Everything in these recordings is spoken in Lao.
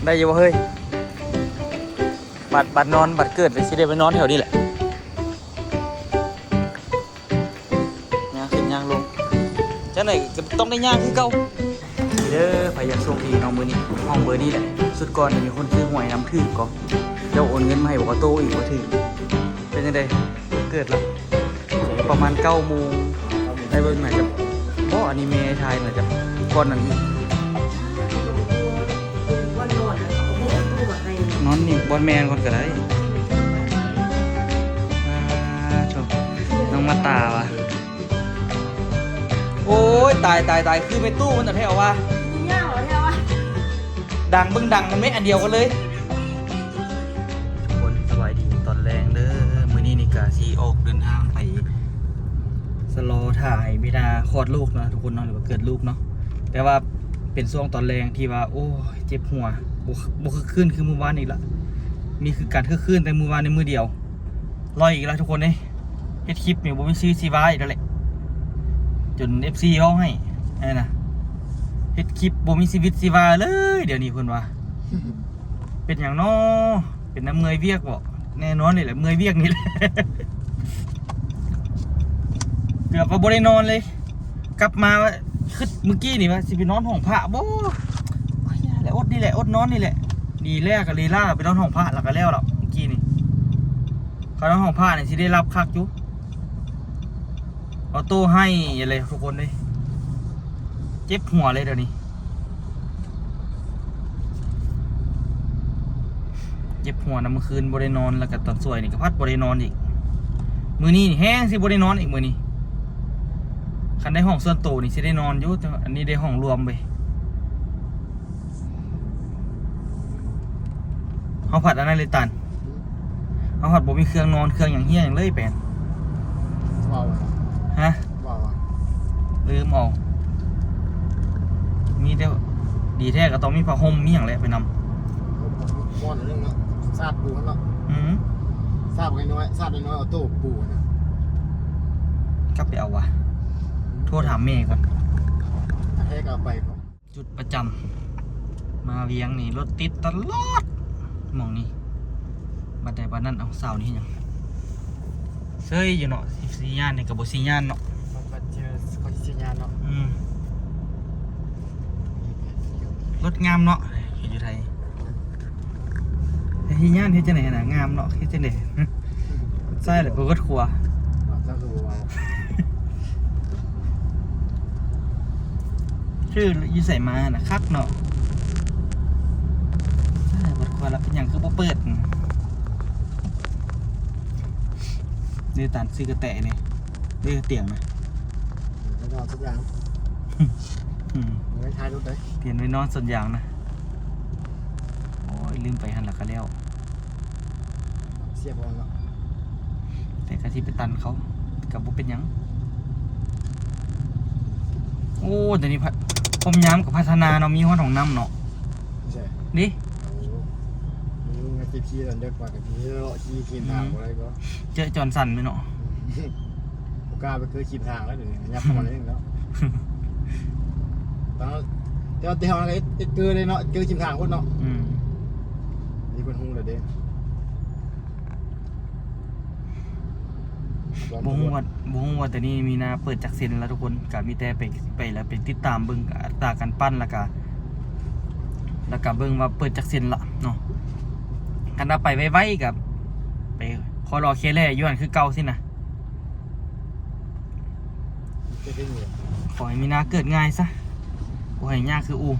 ໄດ້ຢູ່ບໍ່ເຮີ້ຍ? ບັດ ບັດນອນ ບັດເກີດ ຊິໄດ້ໄປນອນແຖວນີ້ແຫຼະ. ຍ່າງຂຶ້ນຍ່າງລົງ ຈັ່ງໃດກໍຕ້ອງໄດ້ຍ່າງຄືເກົ່າ. ເດີ ໃຜຢາກໂຊກດີເນາະ ມື້ນີ້ຫ້ອງເບີນີ້ແຫຼະ. ຊຸດກ່ອນມີຄົນຖືກຫວຍນຳ ຖືກກໍ ເຈົ້າໂອນເງິນມາໃຫ້ບໍ່ໂຕອີກ ບໍ່ຖືກ. ເປັນຈັ່ງໃດ ເກີດລະ ປະມານເກົ້າໂມງ ໄດ້ເບິ່ງໜ້າຈະ ບໍ່ ອັນນີ້ແມ່ຖ່າຍໜ້າຈະກ່ອນນັ້ນອີກ. ນອນນີ້ ບ່ອນແມ່ນກ່ອນກໍໄດ້. ອ່າ ໂທ້ ນ້ອງມາຕາວ່າ ໂອ້ຍ ຕາຍ ຕາຍ ຕາຍ ຄືແມ່ຕູ້ມັນແທ້ວ່າ ຍາວແທ້ວ່າ ດັງເບິ່ງດັງມັນແມ່ນອັນດຽວກັນເລີຍ. ທຸກຄົນສະບາຍດີຕອນແລງເດີ. ມື້ນີ້ນີ້ກະຊິອອກເດີນທາງໄປຊະລໍຖ້າໃຫ້ເວລາຄອດລູກເນາະ ທຸກຄົນເນາະ ຫຼືວ່າເກີດລູກເນາະ. ແຕ່ວ່າເປັນຊ່ວງຕອນແລງທີ່ວ່າ ໂອ້ຍ ເຈັບຫົວ ບໍ່ ບໍ່ຄຶກຄື້ນຄືມື້ວານອີກລະ. ມີຄືການຄຶກຄື້ນແຕ່ມື້ວານໃນມື້ດຽວ. ລອຍອີກແລ້ວທຸກຄົນເອີຍ. ເຮັດຄລິບນີ້ບໍ່ມີຊີວິດຊີວາອີກແລ້ວແຫຼະ ຈົນເອັຟຊີເວົ້າໃຫ້ຫັ້ນນະ. ເຮັດຄລິບບໍ່ມີຊີວິດຊີວາເລີຍດຽວນີ້ ເພິ່ນວ່າ. ເປັນຫຍັງນໍ? ເປັນນຳເມື່ອຍວຽກບໍ? ແນ່ນອນນີ້ແຫຼະ ເມື່ອຍວຽກນີ້ແຫຼະ. ເກືອບວ່າບໍ່ໄດ້ນອນເລີຍ. ກັບມາຄິດມື້ກີ້ນີ້ວ່າຊິໄປນອນຫ້ອງພະບໍ່? ໂອ້ຍ ຢ່າແຫຼະ ອົດນີ້ແຫຼະ ອົດນອນນີ້ແຫຼະ. ດີແລ້ວກໍລີລາໄປນອນຫ້ອງພະ ແລ້ວກໍແລ້ວລະມື້ກີ້ນີ້. ຄັນນອນຫ້ອງພະນີ້ຊິໄດ້ຫຼັບຄັກຢູ່. ອອໂຕ້ໄຫ້ເລີຍທຸກຄົນເອີຍ. ເຈັບຫົວເລີຍດຽວນີ້ ເຈັບຫົວນຳ ມື້ຄືນບໍ່ໄດ້ນອນ ແລ້ວກໍຕອນສວຍນີ້ກໍພັດບໍ່ໄດ້ນອນອີກ. ມື້ນີ້ນີ້ແຮງຊິບໍ່ໄດ້ນອນອີກມື້ນີ້. ຄັນໄດ້ຫ້ອງສ່ວນໂຕນີ້ຊິໄດ້ນອນຢູ່ ແຕ່ວ່າອັນນີ້ໄດ້ຫ້ອງລວມເວີຍ. ເຮົາພັດອັນນັ້ນເລີຍຕັນ. ເຮົາພັດບໍ່ມີເຄື່ອງນອນ ເຄື່ອງຫຍັງເຮຍຫຍັງເລີຍແປນ. ເວົ້າວ່າ ຮະ? ເວົ້າວ່າ ລືມເອົາ. ມີແຕ່ ດີແທ້ກໍຕ້ອງມີຜ້າຫົ່ມມີຫຍັງແຫຼະໄປນຳ. ໝອນໜຶ່ງເນາະ ສາດປູຫັ້ນເນາະ. ອືມ ສາດນ້ອຍໆ ສາດນ້ອຍໆ ເອົາໂຕປູຫັ້ນນະ. ກັບໄປເອົາວະ ໂທຖາມແມ່ກ່ອນ. ແທ້ກໍເອົາໄປ. ຈຸດປະຈຳ ມາວຽງນີ້ລົດຕິດຕະຫຼອດໝ່ອງນີ້. ບັດໃດບັດນັ້ນ ເອົາ ສາວນີ້ເຮັດຫຍັງ ເຊີຍຢູ່ເນາະ. ຊິຊີ້ຍານນີ້ກໍບໍ່ຊີ້ຍານເນາະ. ບັດເຈີກໍຊິຊີ້ຍານເນາະ. ອືມ ລົດງາມເນາະ ເຮັດຢູ່ໄທ. ແຕ່ເຮັດຍານເຮັດຈັ່ງໃດຫັ້ນນະ ງາມເນາະ ເຮັດຈັ່ງໃດ? ໃສ່ແລ້ວກໍກົດຂົວ ເຈົ້າຄືບໍ່ເວົ້າ ຊື່ຢູ່ໃສມາຫັ້ນນະ ຄັກເນາະ. ໃສ່ກົດຂົວແລ້ວເປັນຫຍັງຄືບໍ່ເປີດ? ນີ້ຕານຊື້ກະແຕນີ້ ນີ້ຕຽງນະ ໄວ້ນອນສ່ວນຢາງ ອືມ ໄວ້ທ້າຍລົດເດ້ ປ່ຽນໄວ້ນອນສ່ວນຢາງນະ. ໂອ້ຍ ລືມໄປຫັ້ນລະກະແລ້ວ ເສຍບໍ່ເນາະ ແຕ່ກະຊິໄປຕັນເຂົາ ກະບໍ່ເປັນຫຍັງ. ໂອ້ ດຽວນີ້ພະ ປ້ອມຍາມກະພັດທະນາເນາະ ມີຮອດຫ້ອງນ້ຳເນາະ. ໃຊ່ ນີ້ ໂອ້ ມີລຸງອາຊີບຂີ່ຕອນເດິກວ່າກະຊິເລາະຂີ່ຂິດທາງບໍ່ໄດ້ກໍ ເຈີຈອນສັນແມ່ນເນາະ. ບໍ່ກ້າໄປເກີດຂິດທາງແລ້ວ ດຽວນີ້ຍັບເຂົ້າມາເລີຍເນາະ. ແຕ່ວ່າແຕ່ເຮົາເຮັດ ເຮັດເກີດເລີຍເນາະ ເກີດຂິດທາງພຸ້ນເນາະ. ອືມ ນີ້ເພິ່ນຮູ້ແລ້ວເດ້. ບໍ່ຮູ້ວ່າ ບໍ່ຮູ້ວ່າແຕ່ນີ້ມີນາເປີດຈັກເຊັນລະທຸກຄົນ ກະມີແຕ່ໄປ ໄປລະໄປຕິດຕາມເບິ່ງອັດຕາການປັ່ນ ລະກະ ລະກະເບິ່ງວ່າເປີດຈັກເຊັນລະເນາະ. ຄັນວ່າໄປໄວໆ ກະໄປຂໍລໍແຄ່ແລ່ຢູ່ຫັ້ນຄືເກົ່າຊີ້ນະ. ຂໍໃຫ້ມີນາເກີດງ່າຍຊະ ບໍ່ໃຫ້ຍາກຄືອູ່.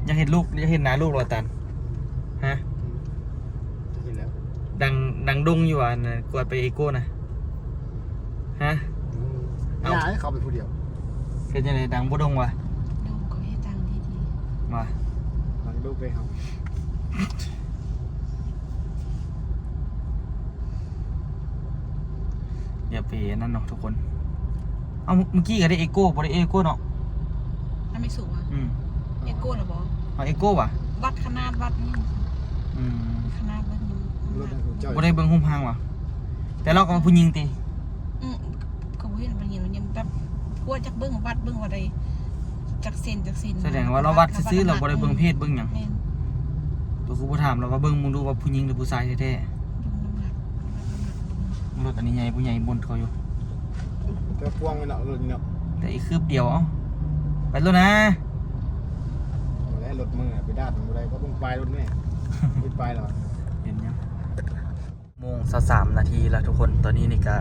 ຢາກເຫັນລູກ ຢາກເຫັນໜ້າລູກລະຕັນ ຮະ? ອືມ ຢາກເຫັນແລ້ວ ດັງ ດັງດົງຢູ່ວ່າ ອັນ ກວດໄປເອໂກ້ນະ ຮະ? ອືມ ເອົາ ຢ່າໃຫ້ເຂົ້າໄປຜູ້ດຽວ. ເປັນຈັ່ງໃດ ດັງບໍ່ດົງວະ? ດົງກໍເຮັດຕັງດີໆ ວ່າ ດັງດົງໄປເຮົາ. ຢ່າໄປອັນນັ້ນເນາະທຸກຄົນ. ເອົ້າ ມື້ກີ້ກໍໄດ້ເອໂກ້ ບໍ່ໄດ້ເອໂກ້ເນາະ. ອັນໄມ່ສູງອະ? ອືມ ເອໂກ້ນະບໍ່? ເອົາເອໂກ້ຫວາ? ວັດຂະໜາດວັດນີ້. ອືມ ຂະໜາດວັດນີ້ ບໍ່ໄດ້ເບິ່ງຮູບຮ່າງຫວາ? ແຕ່ລາວກໍວ່າຜູ້ຍິງຕິ? ອືມ ກໍບໍ່ເຫັນເປັນຫຍັງ ຍັງແບບ ກວດຈັກເບິ່ງວັດເບິ່ງວ່າໄດ້ຈັກເຊັນຈັກເຊັນ ສະແດງວ່າລາວວັດຊື່ໆ ລາວບໍ່ໄດ້ເບິ່ງເພດເບິ່ງຫຍັງ. ແມ່ນ. ໂຕຄືບໍ່ຖາມລາວວ່າເບິ່ງມຶງດູວ່າຜູ້ຍິງຫຼືຜູ້ຊາຍແທ້ໆ. ເບິ່ງນ້ຳໜັກ ລົດອັນນີ້ໃຫຍ່ ຜູ້ໃຫຍ່ບົ່ນເຂົາຢູ່. ແຕ່ກວ້າງຢູ່ເນາະ ລົດນີ້ເນາະ ແຕ່ອີກຄືບດຽວ. ເອົ້າ ໄປໂລດນະ. ບໍ່ໄດ້ ລົດມືໄປດາດມັນບໍ່ໄດ້ ກໍເບິ່ງປ້າຍລົດແດ່. ມີປ້າຍແລ້ວ ເຫັນຫຍັງ? ໂມງຊາວສາມນາທີແລ້ວທຸກຄົນ. ຕອນນີ້ນີ້ກະ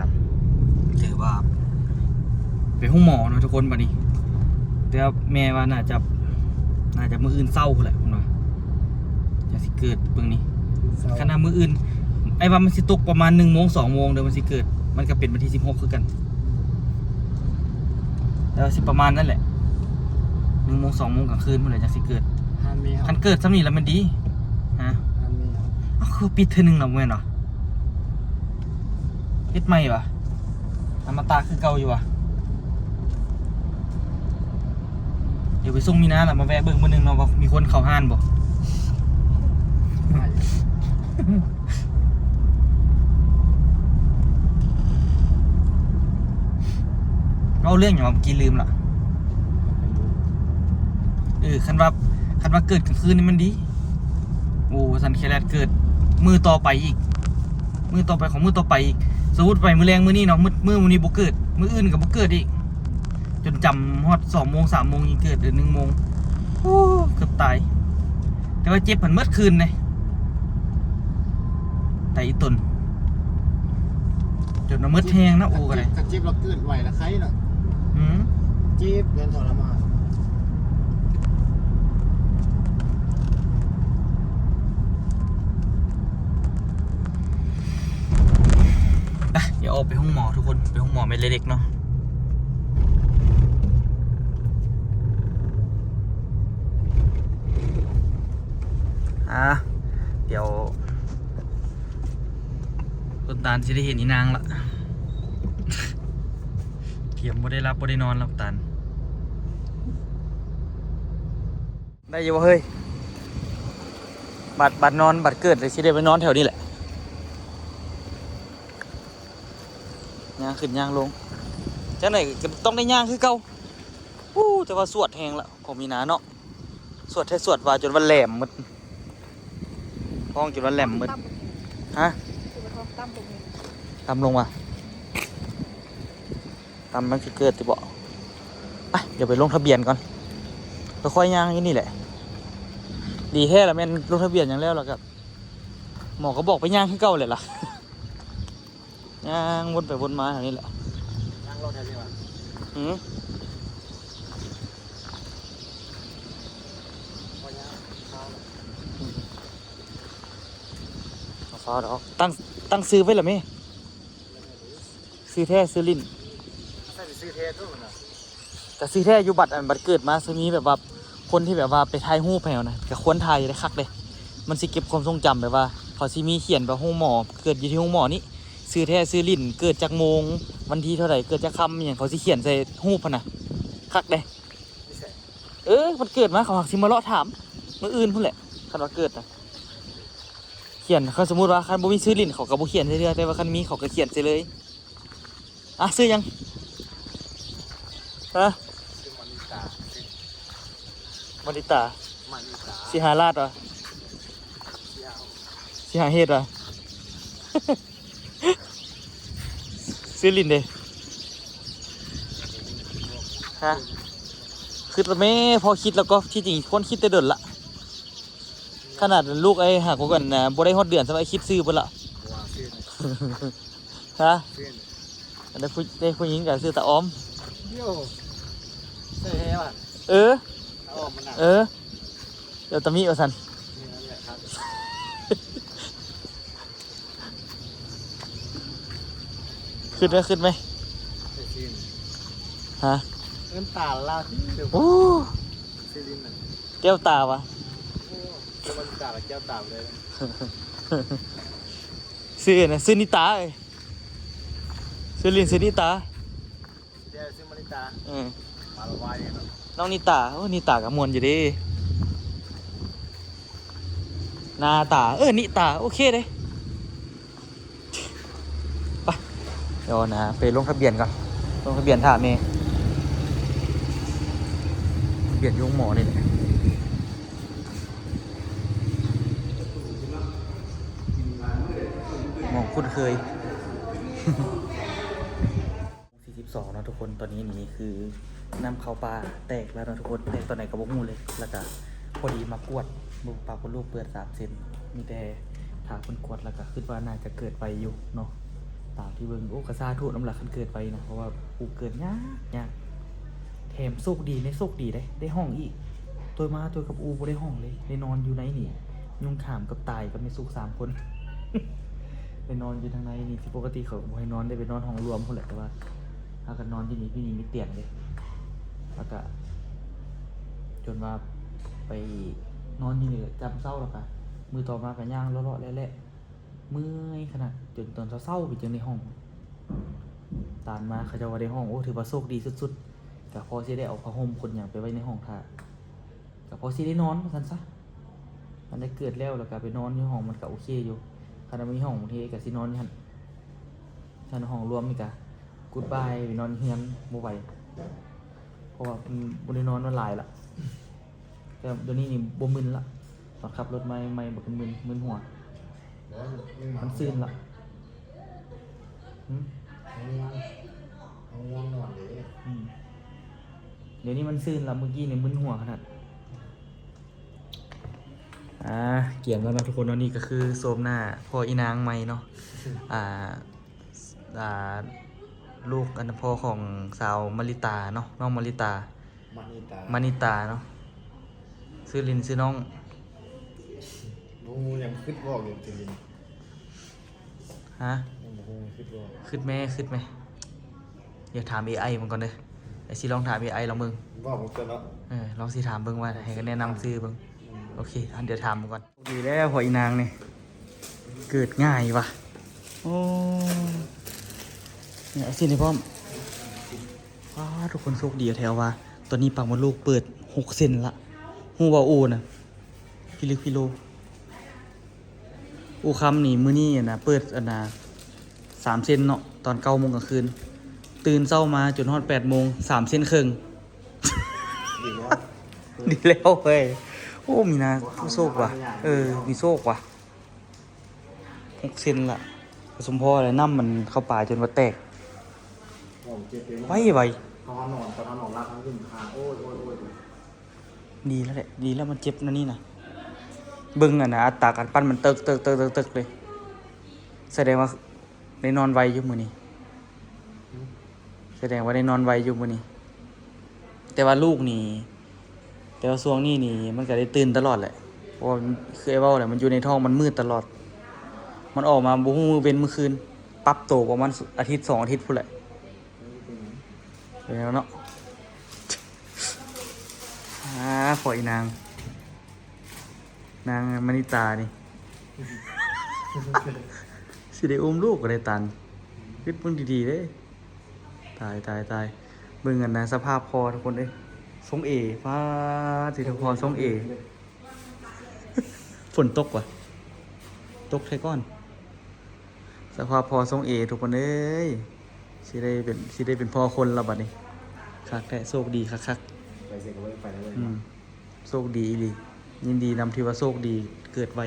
ຖືວ່າໄປໂຮງໝໍເນາະທຸກຄົນ. ບັດນີ້ ແຕ່ວ່າແມ່ວ່າໜ້າຈະ ໜ້າຈະມື້ອື່ນເຊົ້າພຸ້ນແຫຼະເພິ່ນວ່າ ຈັ່ງຊິເກີດ. ເບິ່ງນີ້ ເຊົ້າ ຄັນວ່າມື້ອື່ນ ອ້າຍວ່າມັນຊິຕົກປະມານໜຶ່ງໂມງ ສອງໂມງເດີ ມັນຊິເກີດ. ມັນກະເປັນວັນທີສິບຫົກຄືກັນ ແຕ່ວ່າຊິປະມານນັ້ນແຫຼະ ໜຶ່ງໂມງ ສອງໂມງກາງຄືນພຸ້ນແຫຼະ ຈັ່ງຊິເກີດ. ຄັນເກີດຊ່ຳນີ້ລະແມ່ນດີ. ຮະ? ອ້າວ ຄືປິດເທື່ອໜຶ່ງລະ ບໍ່ແມ່ນຫວາ? ເຮັດໃໝ່ຫວາ? ອະມະຕະຄືເກົ່າຢູ່ຫວາ? ດຽວໄປສົ່ງມີນາລະ ມາແວະເບິ່ງມື້ໜຶ່ງເນາະ ວ່າມີຄົນເຂົ້າຮ້ານບໍ່. ເວົ້າເລື່ອງຫຍັງວະ ເມື່ອກີ້ລືມລະ. ເອີ ຄັນວ່າ ຄັນວ່າເກີດກາງຄືນນີ້ມັນດີ. ໂອ້ ຊັ້ນແຄແລັດເກີດມື້ຕໍ່ໄປອີກ ມື້ຕໍ່ໄປຂອງມື້ຕໍ່ໄປອີກ. ສົມມຸດໄປມື້ແລງມື້ນີ້ເນາະ ມື້ ມື້ມື້ນີ້ບໍ່ເກີດ ມື້ອື່ນກະບໍ່ເກີດອີກ. ຈົນຈຳຮອດສອງໂມງ ສາມໂມງ ຍັງເກີດ ເອີ ໜຶ່ງໂມງ. ໂອ້ ເກືອບຕາຍ ແຕ່ວ່າເຈັບຫັ້ນໝົດຄືນເດ້ ຕາຍອີ່ຕົນ. ຈົນວ່າໝົດແຮງນະ ໂອກະໄດ້. ຄັນເຈັບລະເກີດໄວລະໄຄເນາະ. ອືມ ເຈັບແມ່ນທໍລະມານ. ໄປ ດຽວອອກໄປໂຮງໝໍທຸກຄົນ ໄປໂຮງໝໍແມ່ເລັກໆເນາະ. ອ່າ ດຽວຕົ້ນຕານຊິໄດ້ເຫັນອີ່ນາງລະ. ກຽມບໍ່ໄດ້ຫຼັບບໍ່ໄດ້ນອນລະ ຕານ. ໄດ້ຢູ່ບໍ່ເຮີ້ຍ? ບັດ ບັດນອນ ບັດເກີດເລີຍ ຊິໄດ້ໄປນອນແຖວນີ້ແຫຼະ. ຍ່າງຂຶ້ນຍ່າງລົງ ຈັ່ງໃດກະຕ້ອງໄດ້ຍ່າງຄືເກົ່າ. ໂອ້ ແຕ່ວ່າສວດແຮງລະ ຂອງມີນາເນາະ. ສວດແທ້ສວດວ່າ ຈົນວ່າແຫຼມໝົດ ທ້ອງຈົນວ່າແຫຼມໝົດ. ຮະ? ຕ່ຳລົງວ່າ ຕ່ຳມັນຊິເກີດຕິບໍ? ໄປ ດຽວໄປລົງທະບຽນກ່ອນ ຄ່ອຍຍ່າງຢູ່ນີ້ແຫຼະ. ດີແທ້ລະແມ່ນລົງທະບຽນຫຍັງແລ້ວລະກະ ໝໍກະບອກໄປຍ່າງຄືເກົ່າແຫຼະລະ. ຍ່າງວົນໄປວົນມາແຖວນີ້ແຫຼະ. ຍ່າງເລາະແຖວນີ້ຫວາ? ຫື? ບໍ່ຍ່າງ ເອົາຟ້າວດອກ. ຕັ້ງ ຕັ້ງຊື່ໄວ້ລະແມ່? ຊື່ແທ້ຊື່ຫຼິ້ນ? ໃສ່ຊື່ແທ້ໂຕນະ. ກະຊື່ແທ້ຢູ່ ບັດອັນ ບັດເກີດມາຊິມີແບບວ່າ ຄົນທີ່ແບບວ່າໄປຖ່າຍຮູບໃຫ້ເຮົານະ ກະຄວນຖ່າຍຢູ່ເດ້ ຄັກເດ້. ມັນຊິເກັບຄວາມຊົງຈຳ ແບບວ່າເຂົາຊິມີຂຽນແບບໂຮງໝໍ ເກີດຢູ່ທີ່ໂຮງໝໍນີ້ ຊື່ແທ້ຊື່ຫຼິ້ນ ເກີດຈັກໂມງ ວັນທີເທົ່າໃດ ເກີດຈັກຄ່ຳ ອີ່ຫຍັງ ເຂົາຊິຂຽນໃສ່ຮູບຫັ້ນນະ ຄັກເດ້. ເອີ ມັນເກີດມາ ເຂົາຫາກຊິມາເລາະຖາມມື້ອື່ນພຸ້ນແຫຼະ ຄັນວ່າເກີດນະ. ຂຽນ ຄັນສົມມຸດວ່າ ຄັນບໍ່ມີຊື່ຫຼິ້ນ ເຂົາກະບໍ່ຂຽນໃສ່ເທື່ອ ແຕ່ວ່າຄັນມີ ເຂົາກະຂຽນໃສ່ເລີຍ. ອ່ະ ຊື່ຫຍັງ? ຮະ? ຊື່ມະນິຕາ. ມະນິຕາ? ມະນິຕາ. ສີຫາລາດຫວາ? ສີຫາ ສີຫາເຫດຫວາ? ຊື່ຫຼິ້ນເດ? ຮະ? ຄິດລະແມ່ ພໍຄິດລະກໍ ທີ່ຈິງຄວນຄິດແຕ່ດົນລະ. ຂະໜາດລູກອ້າຍຫາກວ່າກັນນະ ບໍ່ໄດ້ຮອດເດືອນຊ້ຳ ອ້າຍຄິດຊື່ເບິດລະ. ຮະ? ອັນໃດຜູ້ ໄດ້ຜູ້ຍິງກະຊື່ຕາອອມ. ໂຢ ໃສ່ແທ້ຫວາ? ເອີ ຕາອອມມັນນະ. ເອີ ດຽວຕາມິວ່າຊັ້ນ. ນີ້ແຫຼະຄັບ. ຄຶດໄໝ ຄຶດໄໝ? ຮະ? ເອີ້ນຕາລາວຕິ. ໂອ້ ຊື່ຫຼິ້ນນະ ແກ້ວຕາຫວາ? ໂອ້ ແກ້ວຕາ ແກ້ວຕາບໍ່ໄດ້. ຊື່ນະ ຊື່ນິຕາເອີຍ. ຊື່ຫຼິ້ນຊື່ນິຕາ. ຊື່ແທ້ຊື່ມະນິຕາ. ເອີ ມາລະວາຍເນາະ ນ້ອງນິຕາ. ໂອ້ ນິຕາກະມ່ວນຢູ່ເດ້. ນາຕາ ເອີ ນິຕາ ໂອເຄເດ້. ໄປ ດຽວນະ ໄປລົງທະບຽນກ່ອນ ລົງທະບຽນຖ້າແມ່. ປ່ຽນຢູ່ໂຮງໝໍນີ້ແຫຼະ ໝໍຄຸ້ນເຄີຍ. ສີ່ສິບສອງເນາະທຸກຄົນ ຕອນນີ້ນີ້ຄືນ້ຳເຂົ້າປ່າແຕກແລ້ວເນາະທຸກຄົນ ແຕກຕອນໃດກໍບໍ່ຮູ້ເລີຍ ແລ້ວກະພໍດີມາກວດ ເບິ່ງປາກົດລູກເປີດສາມເຊັນ ມີແຕ່ຖ້າເພິ່ນກວດ ແລ້ວກະຄິດວ່າໜ້າຈະເກີດໄວຢູ່ເນາະ ຕາມທີ່ເບິ່ງ. ໂອ້ ກະສາທຸນຳລະ ຄັນເກີດໄວນະ ເພາະວ່າປູເກີດຍາກ ຍາກ ແຖມໂຊກດີໃນ ໂຊກດີເດ້ ໄດ້ຫ້ອງອີກ ໂຕມາໂຕກັບອູບໍ່ໄດ້ຫ້ອງເລີຍ ໄດ້ນອນຢູ່ໃນນີ້ ຍຸງຂ້າມກັບຕາຍກັບແມ່ສຸກສາມຄົນ ໄດ້ນອນຢູ່ທາງໃນນີ້ ທີ່ປົກກະຕິເຂົາບໍ່ໃຫ້ນອນ ໄດ້ໄປນອນຫ້ອງລວມພຸ້ນແຫຼະ ແຕ່ວ່າ ພາກັນນອນຢູ່ນີ້ ຢູ່ນີ້ມີຕຽງເດ້ ແລ້ວກະຈົນວ່າໄປນອນຢູ່ນີ້ແຫຼະ ຈຳເຊົ້າ ແລ້ວກະມື້ຕໍ່ມາກະຍ່າງເລາະໆແລະໆ ເມື່ອຍຂະໜາດ ຈົນຕອນເຊົ້າໆໄປຈຶ່ງໄດ້ຫ້ອງ. ຕານມາເຂົາເຈົ້າວ່າໄດ້ຫ້ອງ ໂອ້ ຖືວ່າໂຊກດີສຸດໆ ກະພໍຊິໄດ້ເອົາຜ້າຫົ່ມຂົນຫຍັງໄປໄວ້ໃນຫ້ອງຖ້າ ກະພໍຊິໄດ້ນອນວ່າຊັ້ນຊະ. ຄັນໄດ້ເກີດແລ້ວ ແລ້ວກະໄປນອນຢູ່ຫ້ອງມັນກະໂອເຄຢູ່ ຄັນວ່າມີຫ້ອງບາງທີກະຊິນອນຢູ່ຫັ້ນ ຄັນຫ້ອງລວມນີ້ກະ ກູດບາຍ ໄປນອນເຮືອນບໍ່ໄຫວ ເພາະວ່າ ອືມ ບໍ່ໄດ້ນອນມາຫຼາຍລະ ແຕ່ດຽວນີ້ນີ້ບໍ່ມຶນລະ ຕອນຂັບລົດມາໃໝ່ໆ ບັກມຶນ ມຶນຫົວ ມັນຊືນລະ ຫືມ ເອົາງ່ວງ ເອົາງ່ວງນອນເດ້ ອືມ ດຽວນີ້ມັນຊືນລະ ມື້ກີ້ນີ້ມຶນຫົວຂະໜາດ. ອ່າ ກຽມແລ້ວເນາະທຸກຄົນເນາະ ນີ້ກະຄືໂສມໜ້າພໍ່ອີນາງໃໝ່ເນາະ ອ່າ ອ່າ ລູກອັນພໍ່ຂອງສາວມະລິຕາເນາະ ນ້ອງມະລິຕາ ມະນິຕາ ມະນິຕາເນາະ ຊື່ຫຼິ້ນຊື່ນ້ອງ ບໍ່ຮູ້ຫຍັງ ຄິດບໍ່ອອກຢູ່ ຊື່ຫຼິ້ນ ຮະ ຍັງບໍ່ຮູ້ ຄິດບໍ່ອອກ ຄິດແມ້ ຄິດແມ້ ດຽວຖາມເອໄອມັນກ່ອນເດີ ດຽວຊິລອງຖາມເອໄອລອງເບິ່ງ ເວົ້າບໍ່ເປັນເນາະ ເອີ ລອງຊິຖາມເບິ່ງວ່າໃຫ້ກະແນະນຳຊື່ເບິ່ງ ອືມ ໂອເຄ ດຽວຖາມມັນກ່ອນ. ໂຊກດີແລ້ວ ພໍອີນາງນີ້ ເກີດງ່າຍຫວະ ໂອ້ ເອົາຊີ້ນໃຫ້ພ້ອມ ວ້າ ທຸກຄົນໂຊກດີແທ້ວ່າ ຕອນນີ້ປາກມົດລູກເປີດຫົກເຊັນລະ ຮູ້ບໍ່ອູນະ ພິລຶກພິໂລ ອູຄຳນີ້ມື້ນີ້ຫັ້ນນະ ເປີດອັນນະ ສາມເຊັນເນາະ ຕອນເກົ້າໂມງກາງຄືນ ຕື່ນເຊົ້າມາຈົນຮອດແປດໂມງ ສາມເຊັນເຄິ່ງ ດີແລ້ວ ດີແລ້ວເວີຍ ໂອ້ ມີນາ ໂຊກວ່ະ ເອີ ມີໂຊກວ່ະ ຫົກເຊັນລະ ສົມພໍແລ້ວ ນ້ຳມັນເຂົ້າປາຈົນວ່າແຕກ ເວົ້າເຈັບເດ້ ໄວໆ ເຮົານອນ ຕອນເຮົານອນຫຼັບ ເຮົາຂຶ້ນຫາ ໂອ້ຍ ໂອ້ຍ ໂອ້ຍ ດີແລ້ວແຫຼະ ດີແລ້ວ ມັນເຈັບແນວນີ້ນະ ເບິ່ງອັນນະ ອັດຕາການປັ້ນມັນເຕີກໆໆໆເລີຍ ສະແດງວ່າໄດ້ນອນໄວຢູ່ມື້ນີ້ ສະແດງວ່າໄດ້ນອນໄວຢູ່ມື້ນີ້ ແຕ່ວ່າລູກນີ້ ແຕ່ວ່າຊ່ວງນີ້ນີ້ມັນກະໄດ້ຕື່ນຕະຫຼອດແຫຼະ ເພາະວ່າຄືອ້າຍເວົ້າແຫຼະ ມັນຢູ່ໃນທ້ອງມັນມືດຕະຫຼອດ ມັນອອກມາບໍ່ຮູ້ມື້ເວັນມື້ຄືນ ປັບໂຕປະມານອາທິດສອງອາທິດພຸ້ນແຫຼະ ເປັນຫຍັງເນາະ ອາ ພໍອີນາງ ນາງມະນິຕານີ້ ຊິໄດ້ອຸ້ມລູກກະໄດ້ຕັນ ຄິດເບິ່ງດີໆເດ້ ຕາຍ ຕາຍ ຕາຍ ເບິ່ງອັນນະ ສະພາບພໍ່ທຸກຄົນເອີຍ ຊົງເອ ປ້າດ ຊິໄດ້ພໍ່ຊົງເອ ຝົນຕົກຫວາ ຕົກແທ້ກ່ອນ ສະພາບພໍ່ຊົງເອທຸກຄົນເອີຍ ຊິໄດ້ເປັນ ຊິໄດ້ເປັນພໍ່ຄົນລະບາດນີ້ ຄັກແທ້ ໂຊກດີຄັກໆ ໄປໃສກະບໍ່ໄດ້ໄປນຳເລີຍ ອືມ ໂຊກດີອີ່ຫຼີ ຍິນດີນຳທີ່ວ່າໂຊກດີເກີດໄວ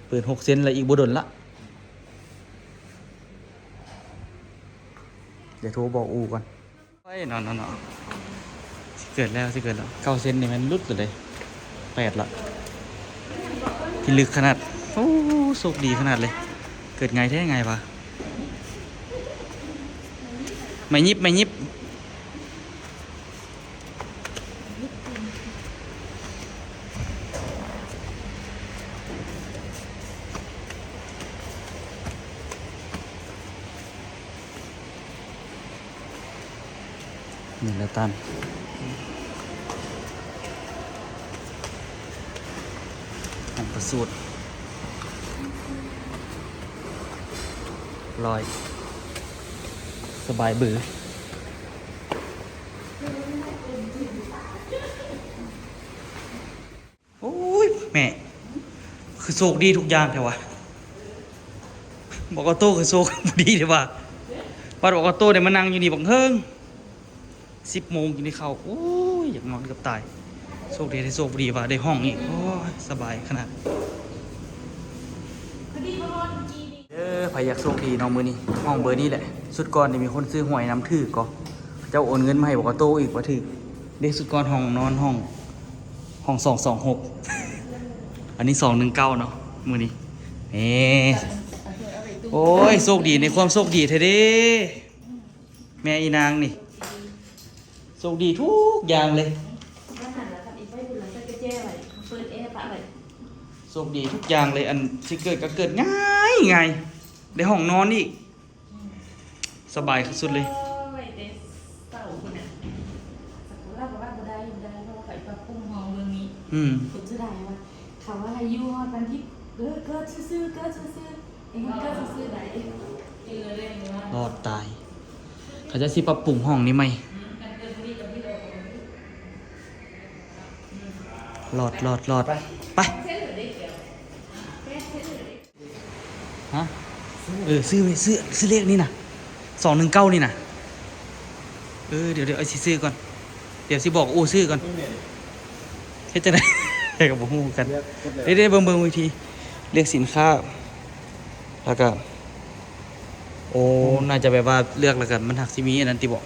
ເປີດຫົກເຊັນລະອີກບໍ່ດົນລະ ດຽວໂທບອກອູ່ກ່ອນ ໂອ້ຍ ເນາະ ເນາະ ເນາະ ຊິເກີດແລ້ວ ຊິເກີດແລ້ວ ເກົ້າເຊັນນີ້ແມ່ນຫຼຸດເລີຍ ແປດລະ ພິລຶກຂະໜາດ ໂອ້ ໂຊກດີຂະໜາດເລີຍ ເກີດງ່າຍແທ້ງ່າຍວ່າ ໄມ້ຫຍິບ ໄມ້ຫຍິບ. ນີ້ລະຕັນ ຫ້ອງປະສູດ ລອຍ ສະບາຍບື. ໂອ້ຍ ແມ່ ຄືໂຊກດີທຸກຢ່າງແທ້ວະ ບັກອອໂຕ້ຄືໂຊກດີແທ້ວະ ບັດບັກອອໂຕ້ໄດ້ມານັ່ງຢູ່ນີ້ບັກເຫິງ ສິບໂມງຈຶ່ງໄດ້ເຂົ້າ. ໂອ້ຍ ຢາກນອນເກືອບຕາຍ. ໂຊກດີ ໂຊກດີວ່າໄດ້ຫ້ອງອີກ. ໂອ້ຍ ສະບາຍຂະໜາດ. ເອີ ໃຜຢາກໂຊກດີເນາະ ມື້ນີ້ຫ້ອງເບີນີ້ແຫຼະ. ຊຸດກ່ອນນີ້ມີຄົນຊື້ຫວຍນຳ ຖືກກໍ ເຈົ້າໂອນເງິນມາໃຫ້ບໍ່ກະໂຕອີກວ່າຖືກເດ້. ຊຸດກ່ອນຫ້ອງນອນ ຫ້ອງ ຫ້ອງສອງສອງຫົກ ອັນນີ້ສອງໜຶ່ງເກົ້າເນາະ ມື້ນີ້. ເອີ ໂອ້ຍ ໂຊກດີໃນຄວາມໂຊກດີແທ້ເດ້. ແມ່ອີນາງນີ້ໂຊກດີທຸກຢ່າງເລີຍ. ໂຊກດີທຸກຢ່າງເລີຍ. ອັນຊິເກີດກໍເກີດງ່າຍໆ ໄດ້ຫ້ອງນອນອີກ. ສະບາຍສຸດເລີຍ. ອືມ ຄົນສະດາຍວ່າ ເຂົາວ່າໃຫ້ຢູ່ຮອດວັນທີ ເກີດ ເກີດຊື່ໆ ເກີດຊື່ໆ ເອີ ເກີດຊື່ໆໄດ້. ລອດຕາຍ. ເຂົາເຈົ້າຊິປັບປຸງຫ້ອງນີ້ໃໝ່. ລອດ ລອດ ລອດ. ໄປ ໄປ. ຮະ? ເອີ ຊື້ໄວ້ ຊື້ ຊື້ເລກນີ້ນະ ສອງໜຶ່ງເກົ້ານີ້ນະ. ເອີ ດຽວ ດຽວ ເອົາ ຊິຊື້ກ່ອນ. ດຽວຊິບອກໂອຊື້ກ່ອນ. ເຮັດຈັ່ງໃດ ກໍບໍ່ຮູ້ຄືກັນ. ເດ ເດ ເບິ່ງ ເບິ່ງວິທີເລືອກສິນຄ້າ ແລ້ວກໍ ໂອ ໜ້າຈະແບບວ່າເລືອກແລ້ວກໍ ມັນຫາກຊິມີອັນນັ້ນຕິບໍ?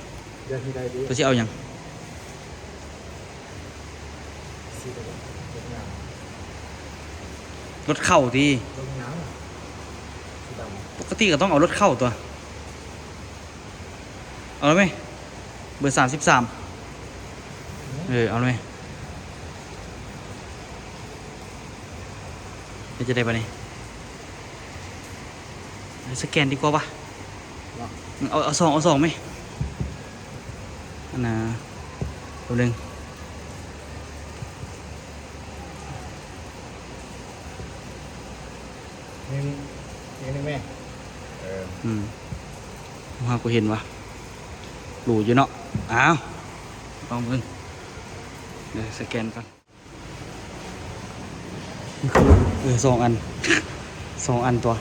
ເລືອກທີ່ໃດດີ? ຕົວຊິເອົາຫຍັງ? ສີແດງ ລົດເຂົ້າຕິ? ລົດຫຍັງ? ສີດຳ. ປົກກະຕິກໍຕ້ອງເອົາລົດເຂົ້າຕົວະ. ເອົາແລ້ວເມ? ເບີສາມສິບສາມ. ເອີ ເອົາແລ້ວເມ? ເຮັດຈັ່ງໃດບາດນີ້? ສະແກນດີກວ່າວະ. ເອົາ ເອົາສອງ ເອົາສອງແມ. ອັນນ່າ ແປັບໜຶ່ງ ໜຶ່ງ ອີກໜຶ່ງແມ. ເອີ ອືມ ຫາກບໍ່ເຫັນວະ. ຫຼູຢູ່ເນາະ. ອ້າວ ລອງເບິ່ງ ດຽວສະແກນກ່ອນ. ເອີ ສອງອັນ ສອງອັນຕົວະ.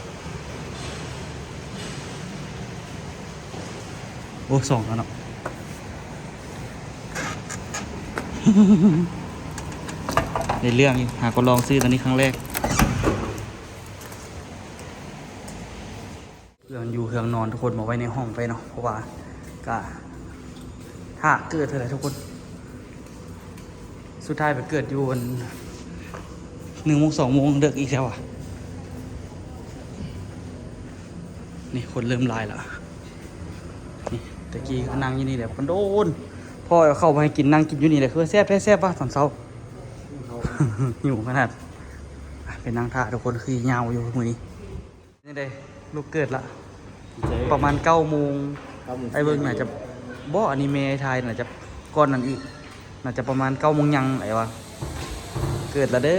ໂອ້ ສອງອັນເນາະ. ໃນເລື່ອງຢູ່ ຫາກໍລອງຊື້ຕົວນີ້ຄັ້ງແລກ. ເຄື່ອງຢູ່ເຄື່ອງນອນທຸກຄົນ ມາໄວ້ໃນຫ້ອງໄປເນາະ ເພາະວ່າກະຖ້າເກີດເທົ່າໃດທຸກຄົນ. ສຸດທ້າຍໄປເກີດຢູ່ອັນ ໜຶ່ງໂມງ ສອງໂມງ ເດິກອີກແລ້ວອະ. ນີ້ຄົນເລີ່ມຫຼາຍລະ. ນີ້ແຕ່ກີ້ກໍນັ່ງຢູ່ນີ້ແຫຼະ ມັນໂດນ ພໍ່ເອົາເຂົ້າມາໃຫ້ກິນ ນັ່ງກິນຢູ່ນີ້ແຫຼະ. ຄືແຊບແທ້ແຊບວະຕອນເຊົ້າ ຫິວຂະໜາດ. ໄປນັ່ງຖ້າທຸກຄົນ ຄືຍາວຢູ່ມື້ນີ້. ຈັ່ງໃດ ລູກເກີດລະ ປະມານເກົ້າໂມງ ເກົ້າໂມງ ອ້າຍເບິ່ງໜ້າຈະ ບໍ່ ອັນນີ້ແມ່ອ້າຍຖ່າຍໜ້າຈະກ່ອນນັ້ນອີກ ໜ້າຈະປະມານເກົ້າໂມງຍັງ ອ້າຍວ່າ. ເກີດລະເດີ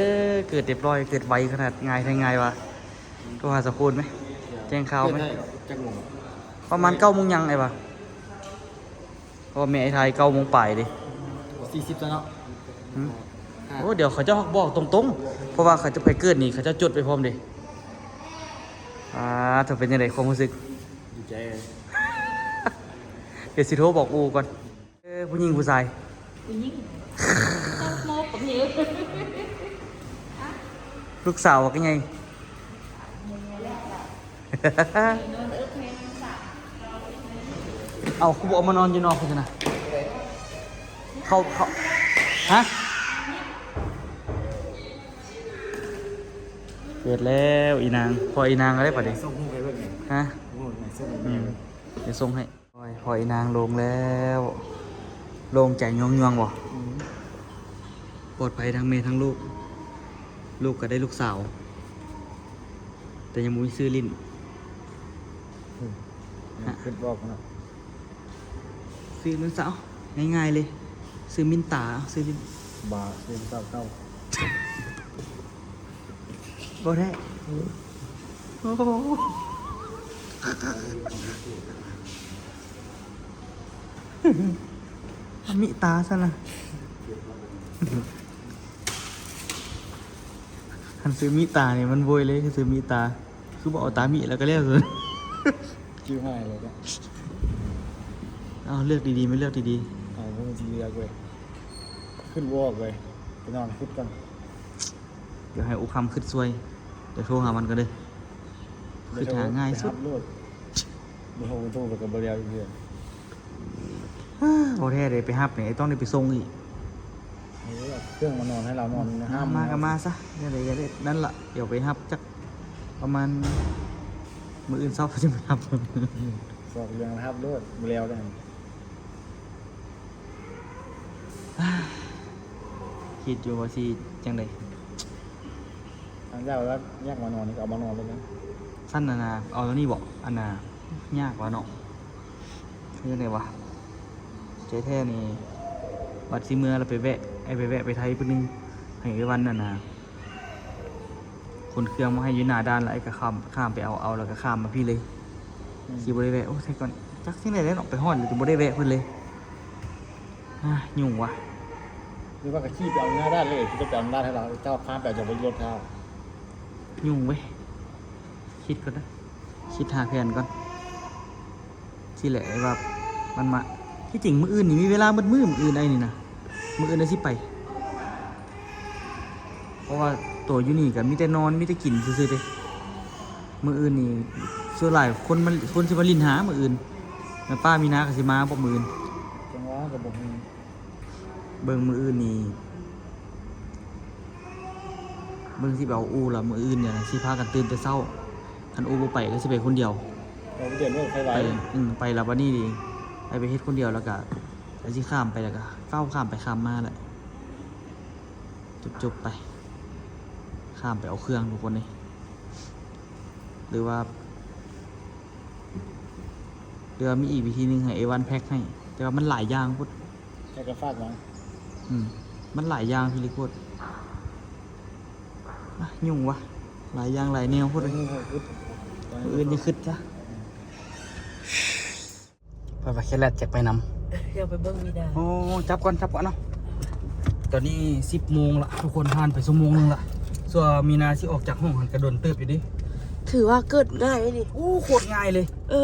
ເກີດຮຽບຮ້ອຍ ເກີດໄວຂະໜາດ ງ່າຍແທ້ງ່າຍວ່າ. ໂທຫາສາຄູນໄໝ ແຈ້ງຂ່າວໄໝ. ເກີດໄດ້ຈັກໂມງ? ປະມານເກົ້າໂມງຍັງ ອ້າຍວ່າ. ເພາະວ່າແມ່ອ້າຍຖ່າຍເກົ້າໂມງປາຍເດ້ ສີ່ສິບຊະເນາະ. ຫືມ? ໂອ້ ດຽວເຂົາເຈົ້າບອກຕົງໆ ເພາະວ່າເຂົາເຈົ້າໄປເກີດນີ້ ເຂົາເຈົ້າຈົດໄວ້ພ້ອມເດ້. ອ່າ ເຈົ້າເປັນຈັ່ງໃດຄວາມຮູ້ສຶກ? ດີໃຈ. ດຽວຊິໂທບອກອູ່ກ່ອນ. ເອີ ຜູ້ຍິງຜູ້ຊາຍ? ຜູ້ຍິງ. ໂມກ ລູກສາວບັກໃຫຍ່. ເອົາ ຄືບໍ່ເອົາມານອນຢູ່ນອກພຸ້ນຊັ້ນນະ? ເຂົາ ເຂົາ ຮະ? ເກີດແລ້ວອີນາງ ພໍ່ອີນາງກໍໄດ້ປະເດ. ສົ່ງຮູບໃຫ້ເບິ່ງແດ່. ຮະ? ຮູບໃຫ້ເບິ່ງ. ອືມ ດຽວສົ່ງໃຫ້. ໂອ້ຍ ພໍ່ອີນາງໂລ່ງແລ້ວ ໂລ່ງໃຈຍອງໆບໍ່? ອືມ ປອດໄພທັງແມ່ທັງລູກ ລູກກໍໄດ້ລູກສາວ ແຕ່ຍັງບໍ່ມີຊື່ຫຼິ້ນ. ອືມ ຮະ ຄິດບໍ່ນະ ຊື່ມັນຊະ ເອົາ ງ່າຍໆເລີຍ ຊື່ມິນຕາ ເອົາ ຊື່ຫຼິ້ນ. ບ້າ ຊື່ສາວເກົ່າ. ບໍ່ແທ້. ໂອ້ໂຫ ອາມິຕາຊັ້ນລະ. ຄັນຊື່ມິຕານີ້ມັນໂວຍເລີຍ ຄືຊື່ມິຕາ ຄືບໍ່ເອົາຕາມິແລ້ວກໍແລ້ວ. ຈື່ຫາຍແລ້ວກະ ເອົາ ເລືອກດີໆ ແມ່ ເລືອກດີໆ. ເອົາ ບໍ່ ຊິເລືອກເວີຍ ຄິດບໍ່ອອກເວີຍ ໄປນອນຄິດກ່ອນ. ດຽວໃຫ້ອູຄຳຄິດຊ່ວຍ ດຽວໂທຫາມັນກ່ອນເດີ້ ຄິດຫາງ່າຍສຸດ. ບໍ່ໂທໄປກໍບໍ່ແລ້ວອີກເທື່ອ. ບໍ່ແທ້ເດ້ ໄປຮັບນີ້ຕ້ອງໄດ້ໄປສົ່ງອີກ. ເອີ ເຄື່ອງມານອນໃຫ້ລາວນອນ ມາກໍມາຊະ ແນວໃດກໍໄດ້ ນັ້ນລະ ດຽວໄປຮັບຈັກປະມານມື້ອື່ນເຊົ້າ ຊິໄປຮັບ ຊອກເລື່ອງຮັບໂລດ ບໍ່ແລ້ວເດ້. ຄິດຢູ່ວ່າຊິຈັ່ງໃດ. ອັນເຈົ້າລະ ຢາກມານອນນີ້ກໍເອົາມານອນເລີຍນະ. ຊັ້ນ ອັນນ່າ ເອົາໂຕນີ້ເບາະ ອັນນ່າ ຍາກວ່າເນາະ. ເຮັດຈັ່ງໃດວະ ໃຈແທ້ນີ້ ບັດຊິເມືອລະໄປແວະ ໄອ້ໄປແວະໄປໄທມື້ໜຶ່ງ ໃຫ້ໄອ້ວັນ ອັນນ່າ ຂົນເຄື່ອງມາໃຫ້ຢູ່ໜ້າດ່ານ ແລ້ວໄອ້ກໍຂ້າມ ຂ້າມໄປເອົາ ເອົາແລ້ວກໍຂ້າມມາພີ້ເລີຍ. ອືມ ຊິບໍ່ໄດ້ແວະ ໂອ້ ແຕ່ກ່ອນ ຈັກຈັ່ງໃດແຫຼະເນາະ ໄປຮອດແລ້ວຈະບໍ່ໄດ້ແວະເພິ່ນເລີຍ. ອາ ຫຍຸ້ງວະ ຫຼືວ່າກໍຂີ່ໄປເອົາໜ້າດ່ານເລີຍ ຈະໄປເອົາໜ້າດ່ານໃຫ້ລາວ ເຈົ້າຂ້າມໄປ ເຈົ້າໄປລົດຖ້າ. ຫຍຸ້ງເວີຍ ຄິດກ່ອນເດີ້ ຄິດຫາແຜນກ່ອນ. ຊິແຫຼະ ໄອ້ວ່າມັນມາ ທີ່ຈິງມື້ອື່ນນີ້ມີເວລາໝົດມື້ ມື້ອື່ນໄອ້ນີ້ນະ ມື້ອື່ນໄອ້ຊິໄປ ເພາະວ່າໂຕຢູ່ນີ້ກໍມີແຕ່ນອນ ມີແຕ່ກິນຊື່ໆເດ້. ມື້ອື່ນນີ້ສ່ວນຫຼາຍຄົນມັນ ຄົນຊິມາຫຼິ້ນຫາມື້ອື່ນ ແມ່ປ້າມີນາກໍຊິມາບໍ່ມື້ອື່ນ. ຈັງຫວະກໍບໍ່ຮູ້ ເບິ່ງມື້ອື່ນນີ້ ເບິ່ງຊິໄປເອົາອູ່ລະ ມື້ອື່ນນີ້ຊິພາກັນຕື່ນແຕ່ເຊົ້າ. ຄັນອູ່ບໍ່ໄປກໍຊິໄປຄົນດຽວ ໄປຄົນດຽວ ໄປ ໄປລະບັດນີ້ ໄປ ໄປເຮັດຄົນດຽວ ແລ້ວກະ ແລ້ວຊິຂ້າມໄປ ແລ້ວກະເຂົ້າຂ້າມໄປຂ້າມມາແຫຼະ ຈົບໆໄປ. ຂ້າມໄປເອົາເຄື່ອງທຸກຄົນເດ ຫຼືວ່າ ຫຼືວ່າມີອີກວິທີໜຶ່ງໃຫ້ໄອ້ວັນແພັກໃຫ້ ແຕ່ວ່າມັນຫຼາຍຢ່າງໂພດ. ໃຫ້ກັນຝາກມາ ອືມ ມັນຫຼາຍຢ່າງພີລິໂຄດ. ອາ ຫຍຸ້ງວະ ຫຼາຍຢ່າງຫຼາຍແນວໂພດເລີຍ. ມື້ອື່ນຈັ່ງຄຶດຊະ. ເພິ່ນວ່າແຄແລັດຈະໄປນຳ ຢາກໄປເບິ່ງມີດາ. ໂອ້ ຈັບກ່ອນ ຈັບກ່ອນເນາະ. ຕອນນີ້ສິບໂມງລະທຸກຄົນ ຜ່ານໄປຊົ່ວໂມງໜຶ່ງລະ. ສ່ວນມີນາຊິອອກຈາກຫ້ອງຫັ້ນກະດົນເຕີບຢູ່ເດ. ຖືວ່າເກີດງ່າຍເດນີ້. ໂອ້ ໂຄດງ່າຍເລີຍ. ເອີ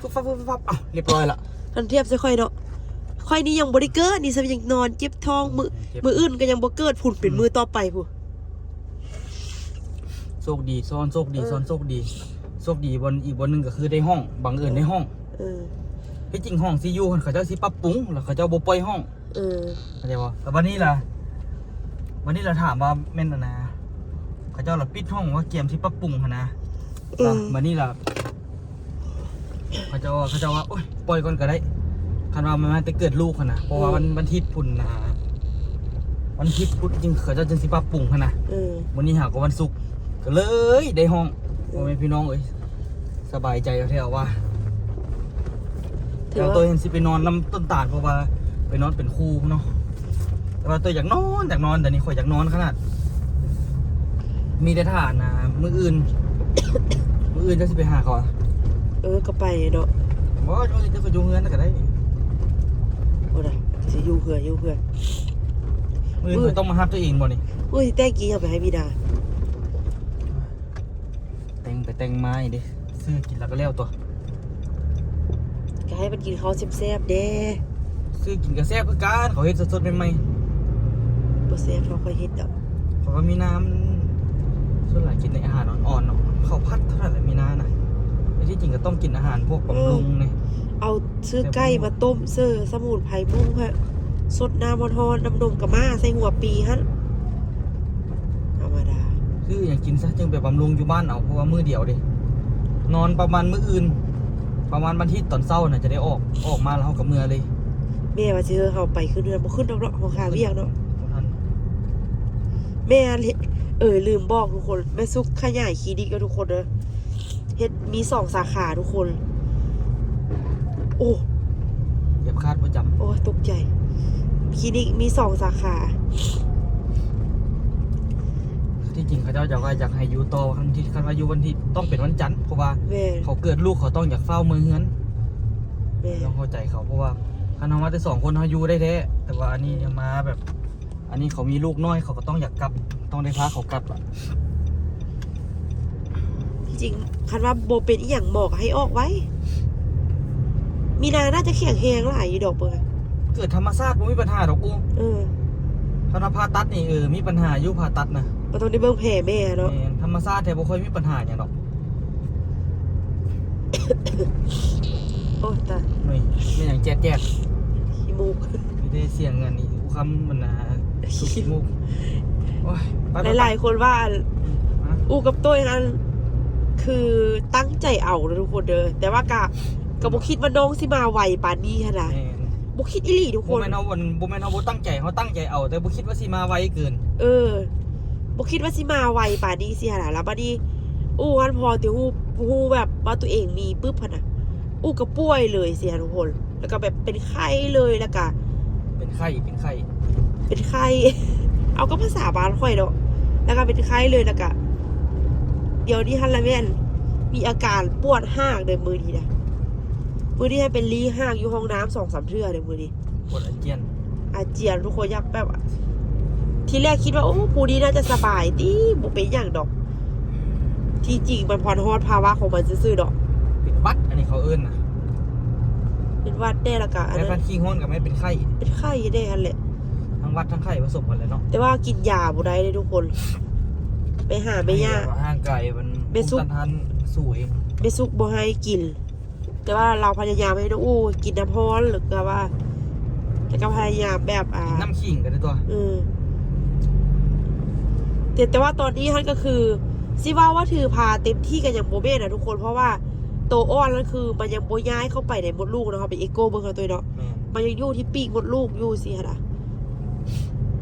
ຟຶບຟັບ ຟຶບຟັບ ອ້າວ ລຽບຮ້ອຍລະ. ຄັນທຽບໃສ່ຂ້ອຍເນາະ ຂ້ອຍນີ້ຍັງບໍ່ໄດ້ເກີດນີ້ ສ່ຳຍັງນອນເຈັບທ້ອງ ມື້ ເຈັບ ມື້ອື່ນກໍຍັງບໍ່ເກີດພຸ້ນ ເປັນ ອືມ ມື້ຕໍ່ໄປພຸ້ນ. ໂຊກດີຊ້ອນໂຊກດີ ເອີ ຊ້ອນໂຊກດີ. ໂຊກດີບ່ອນ ອີກບ່ອນໜຶ່ງກໍຄືໄດ້ຫ້ອງ ບັງເອີນໄດ້ຫ້ອງ. ເອີ ທີ່ຈິງຫ້ອງຊິຢູ່ຫັ້ນ ເຂົາເຈົ້າຊິປັບປຸງ ແລ້ວເຂົາເຈົ້າບໍ່ປ່ອຍຫ້ອງ. ເອີ ເຂົ້າໃຈບໍ່? ແລ້ວບັດນີ້ລະ ບັດນີ້ລະຖາມວ່າແມ່ນ ອັນນ່າ ເຂົາເຈົ້າລະປິດຫ້ອງວ່າກຽມຊິປັບປຸງຫັ້ນນະ. ອືມ ລະບັດນີ້ລະ ເຂົາເຈົ້າ ເຂົາເຈົ້າວ່າ ໂອ້ຍ ປ່ອຍກ່ອນກໍໄດ້ ຄັນວ່າມັນມາແຕ່ເກີດລູກຫັ້ນນະ. ເພາະວ່າ ອືມ ວັນ ວັນທິດພຸ້ນນະ ວັນທິດພຸ້ນຈຶ່ງ ເຂົາເຈົ້າຈຶ່ງຊິປັບປຸງຫັ້ນນະ. ເອີ ມື້ນີ້ຫາກໍວັນສຸກ ກໍເລີຍໄດ້ຫ້ອງ. ເອີ ພໍ່ແມ່ພີ່ນ້ອງເອີຍ ສະບາຍໃຈແທ້ໆວ່າ. ແຕ່ວ່າໂຕຫັ້ນຊິໄປນອນນຳຕົ້ນຕານ ເພາະວ່າໄປນອນເປັນຄູ່ເນາະ. ແຕ່ວ່າໂຕຢາກນອນ ຢາກນອນ ດຽວນີ້ຂ້ອຍຢາກນອນຂະໜາດ. ມີແຕ່ຖ້ານະ ມື້ອື່ນ ມື້ອື່ນເຈົ້າຊິໄປຫາເຂົາອະ? ເອີ ກໍໄປເນາະ. ບໍ່ ມື້ອື່ນເຈົ້າກໍຢູ່ເຮືອນກໍໄດ້. ໂອ້ນະ ຊິຢູ່ເຮືອນ ຢູ່ເຮືອນ. ມື້ອື່ນຂ້ອຍຕ້ອງມາຮັບເຈົ້າເອງບໍ່ນີ້? ມື້ອື່ນຊິແຕ່ງກິນຫຍັງໄປໃຫ້ມີດາ? ແຕ່ງໄປແຕ່ງມານີ້ເດ້ ຊື້ກິນແລ້ວກໍແລ້ວຕົວະ. ກໍໃຫ້ມັນກິນເຂົ້າແຊບໆແດ່. ຊື້ກິນກໍແຊບຄືກັນ ເຂົາເຮັດສົດໆໃໝ່ໆ. ບໍ່ແຊບເທົ່າຂ້ອຍເຮັດດອກ. ເພາະວ່າມີນ້ຳ ສ່ວນຫຼາຍກິນແຕ່ອາຫານອ່ອນໆເນາະ. ເຂົ້າຜັດເທົ່ານັ້ນແຫຼະມີນ້ຳນະ. ແຕ່ທີ່ຈິງກໍຕ້ອງກິນອາຫານພວກບຳລຸງນີ້. ເອີ ເອົາ ຊື້ໄກ່ມາຕົ້ມ ແຕ່ບໍ່ຮູ້ ຊື້ສະໝຸນໄພບຸ້ງໃຫ້ ສົດນ້ຳຮ້ອນໆ ນ້ຳນົມກະມ້າ ໃສ່ຫົວປີຫັ້ນ ທຳມະດາ. ຊື້ຫຍັງກິນຊະ ຈຶ່ງໄປບຳລຸງຢູ່ບ້ານເອົາ ເພາະວ່າມື້ດຽວເດ້ ນອນປະມານມື້ອື່ນ ປະມານວັນທິດຕອນເຊົ້ານະ ຈະໄດ້ອອກ ອອກມາແລ້ວເຮົາກໍເມືອເລີຍ. ແມ່ວ່າຊິເຮົາໄປຂຶ້ນເຮືອນ ບໍ່ຂຶ້ນດອກເນາະ ເຮົາຄາວຽກເນາະ. ບໍ່ທັນ ແມ່ນ ເອີ ລືມບອກທຸກຄົນ ແມ່ສຸກຂະຫຍາຍຄລີນິກແລ້ວທຸກຄົນເດີ. ເຮັດມີສອງສາຂາທຸກຄົນ. ໂອ້ ຢຽບຄາດບໍ່ຈຳ. ໂອ້ຍ ຕົກໃຈ. ຄລີນິກມີສອງສາຂາ. ທີ່ຈິງເຂົາເຈົ້າຢາກວ່າ ຢາກໃຫ້ຢູ່ຕໍ່ວັນທິດ ຄັນວ່າຢູ່ວັນທິດຕ້ອງເປັນວັນຈັນ ເພາະວ່າ ແມ່ນ ເຂົາເກີດລູກ ເຂົາຕ້ອງຢາກຟ້າວເມືອເຮືອນ. ແມ່ນ ຕ້ອງເຂົ້າໃຈເຂົາ ເພາະວ່າຄັນເຮົາມາແຕ່ສອງຄົນ ເຮົາຢູ່ໄດ້ແທ້ ແຕ່ວ່າອັນນີ້ ອືມ ມາແບບ ອັນນີ້ເຂົາມີລູກນ້ອຍ ເຂົາກໍຕ້ອງຢາກກັບ ຕ້ອງໄດ້ພາເຂົາກັບລະ. ທີ່ຈິງຄັນວ່າບໍ່ເປັນອີ່ຫຍັງ ໝໍກໍໃຫ້ອອກໄວ. ມີນາໜ້າຈະແຂງແຮງຫຼາຍຢູ່ດອກເບິ່ງ. ເກີດທຳມະຊາດບໍ່ມີບັນຫາດອກອູ້. ເອີ ຄັນວ່າຜ່າຕັດນີ້ ເອີ ມີບັນຫາຢູ່ ຜ່າຕັດນະ. ມັນຕ້ອງໄດ້ເບິ່ງແຜແມ່ເນາະ. ແມ່ນ ທຳມະຊາດແທ້ບໍ່ຄ່ອຍມີບັນຫາຫຍັງດອກ. ໂອ້ຍ ຕາຍ. ນີ້ ແມ່ນຫຍັງແຈດໆ? ຂີ້ມູກ. ມີແຕ່ສຽງອັນນີ້ ອູຄຳມັນນະ ຂີ້ມູກ. ໂອ້ຍ ໄປໆໆ. ຫຼາຍໆຄົນວ່າອັນ ອືມ ອູກັບໂຕ້ຍຫັ້ນ ຄືຕັ້ງໃຈເອົາເດີທຸກຄົນເດີ ແຕ່ວ່າກະ ກະບໍ່ຄິດວ່ານ້ອງຊິມາໄວປານນີ້ຫັ້ນນະ. ແມ່ນ ບໍ່ຄິດອີ່ຫຼີທຸກຄົນ. ບໍ່ແມ່ນເຮົາ ບໍ່ແມ່ນເຮົາບໍ່ຕັ້ງໃຈ ເຮົາຕັ້ງໃຈເອົາ ແຕ່ບໍ່ຄິດວ່າຊິມາໄວເກີນ. ເອີ ບໍ່ຄິດວ່າຊິມາໄວປານນີ້ຊີ້ຫັ້ນນະ. ແລ້ວບາດນີ້ ອູຫັ້ນພໍຊິຮູ້ ຮູ້ແບບວ່າຕົວເອງມີປຶບຫັ້ນນະ ອູກະປ່ວຍເລີຍຊີ້ຫັ້ນທຸກຄົນ. ແລ້ວກະແບບເປັນໄຂ້ເລີຍ ແລ້ວກະ ເປັນໄຂ້ ເປັນໄຂ້ ເປັນໄຂ້ ເອົາກັບພາສາບ້ານຂ້ອຍເນາະ. ແລ້ວກະເປັນໄຂ້ເລີຍ ແລ້ວກະ ດຽວນີ້ຫັ້ນລະແມ່ນມີອາການປວດຮາກເດີມື້ນີ້ນະ. ມື້ນີ້ຫັ້ນໄປລີຮາກຢູ່ຫ້ອງນ້ຳສອງສາມເທື່ອເດີມື້ນີ້. ປວດອາຈຽນ ອາຈຽນທຸກຄົນ. ຢາກແບບ ທີແລກຄິດວ່າ ໂອ້ ຜູ້ນີ້ໜ້າຈະສະບາຍຕິ ບໍ່ເປັນຫຍັງດອກ. ທີ່ຈິງມັນພອນຮອດພາວະຂອງມັນຊື່ໆດອກ. ເປັນຫວັດ ອັນນີ້ເຂົາເອີ້ນນະ ເປັນຫວັດແດ່ ແລ້ວກະອັນນັ້ນ ແລ້ວຄັນຂີ້ຮ້ອນກະແມ່ນເປັນໄຂ້ ເປັນໄຂ້ແດ່ຫັ້ນແຫຼະ. ທັງຫວັດທັງໄຂ້ປະສົມກັນແຫຼະເນາະ. ແຕ່ວ່າກິນຢາບໍ່ໄດ້ເດ້ທຸກຄົນ. ໄປຫາແມ່ຍ່າ ໃຫ້ແບບວ່າຮ່າງກາຍມັນ ແມ່ສຸກ ພູມຕ້ານທານສູງເອງ. ແມ່ສຸກບໍ່ໃຫ້ກິນ. ແຕ່ວ່າລາວພະຍາຍາມໃຫ້ນ້ອງອູ້ກິນນ້ຳຮ້ອນ ຫຼືກະວ່າ ແລ້ວກະພະຍາຍາມແບບ ອ່າ ກິນນ້ຳຂີງກະໄດ້ຕົວະ. ເອີ ແຕ່ ແຕ່ວ່າຕອນນີ້ຫັ້ນກະຄື ຊິເວົ້າວ່າຖືພາເຕັມທີ່ກະຍັງບໍ່ແມ່ນນະທຸກຄົນ ເພາະວ່າໂຕອ່ອນນັ້ນຄືມັນຍັງບໍ່ຍ້າຍເຂົ້າໄປໃນມົດລູກເນາະ. ເຮົາໄປເອໂກເບິ່ງເຮົາໂຕຍເນາະ. ແມ່ນ ມັນຍັງຢູ່ທີ່ປີກມົດລູກຢູ່ຊີ້ຫັ້ນນະ.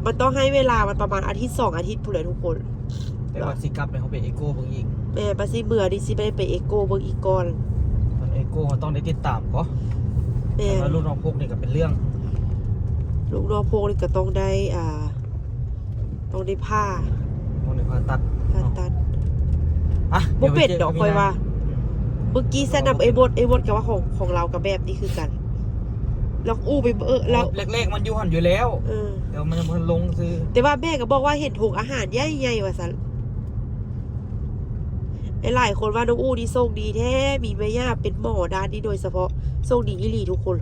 ມັນຕ້ອງໃຫ້ເວລາມັນປະມານອາທິດສອງອາທິດພຸ້ນແຫຼະທຸກຄົນ. ແຕ່ວ່າຊິກັບໄປເຮົາໄປເອໂກເບິ່ງອີກ. ແມ່ນ ວ່າຊິເມືອນີ້ຊິໄປ ໄປເອໂກເບິ່ງອີກກ່ອນ. ມັນເອໂກເຮົາຕ້ອງໄດ້ຕິດຕາມເກາະ. ແມ່ນ ແຕ່ວ່າລູກນ້ອງພົກນີ້ກະເປັນເລື່ອງ. ລູກນ້ອງພົກນີ້ກະຕ້ອງໄດ້ ອ່າ ຕ້ອງໄດ້ຜ່າ ຕ້ອງໄດ້ຜ່າຕັດ ຜ່າຕັດ. ອ່ະ ບໍ່ເປັນດອກ ຂ້ອຍວ່າ. ອືມ ເມື່ອກີ້ແຊະນຳໄອ້ບົດ ໄອ້ບົດກະວ່າຂອງ ຂອງລາວກະແບບນີ້ຄືກັນ. ແລ້ວອູ້ໄປເບິ່ງ ເອີ ແລ້ວ ແລກໆມັນຢູ່ຫັ້ນຢູ່ແລ້ວ. ເອີ ແຕ່ວ່າມັນຍັງບໍ່ທັນລົງຊື່. ແຕ່ວ່າແມ່ກະບອກວ່າເຫັນຖົງອາຫານໃຫຍ່ໆວ່າຊັ້ນ. ຫຼາຍໆຄົນວ່ານ້ອງອູ້ນີ້ໂຊກດີແທ້ ມີແມ່ຍ່າເປັນໝໍດ້ານນີ້ໂດຍສະເພາະ. ໂຊກດີອີ່ຫຼີທຸກຄົນ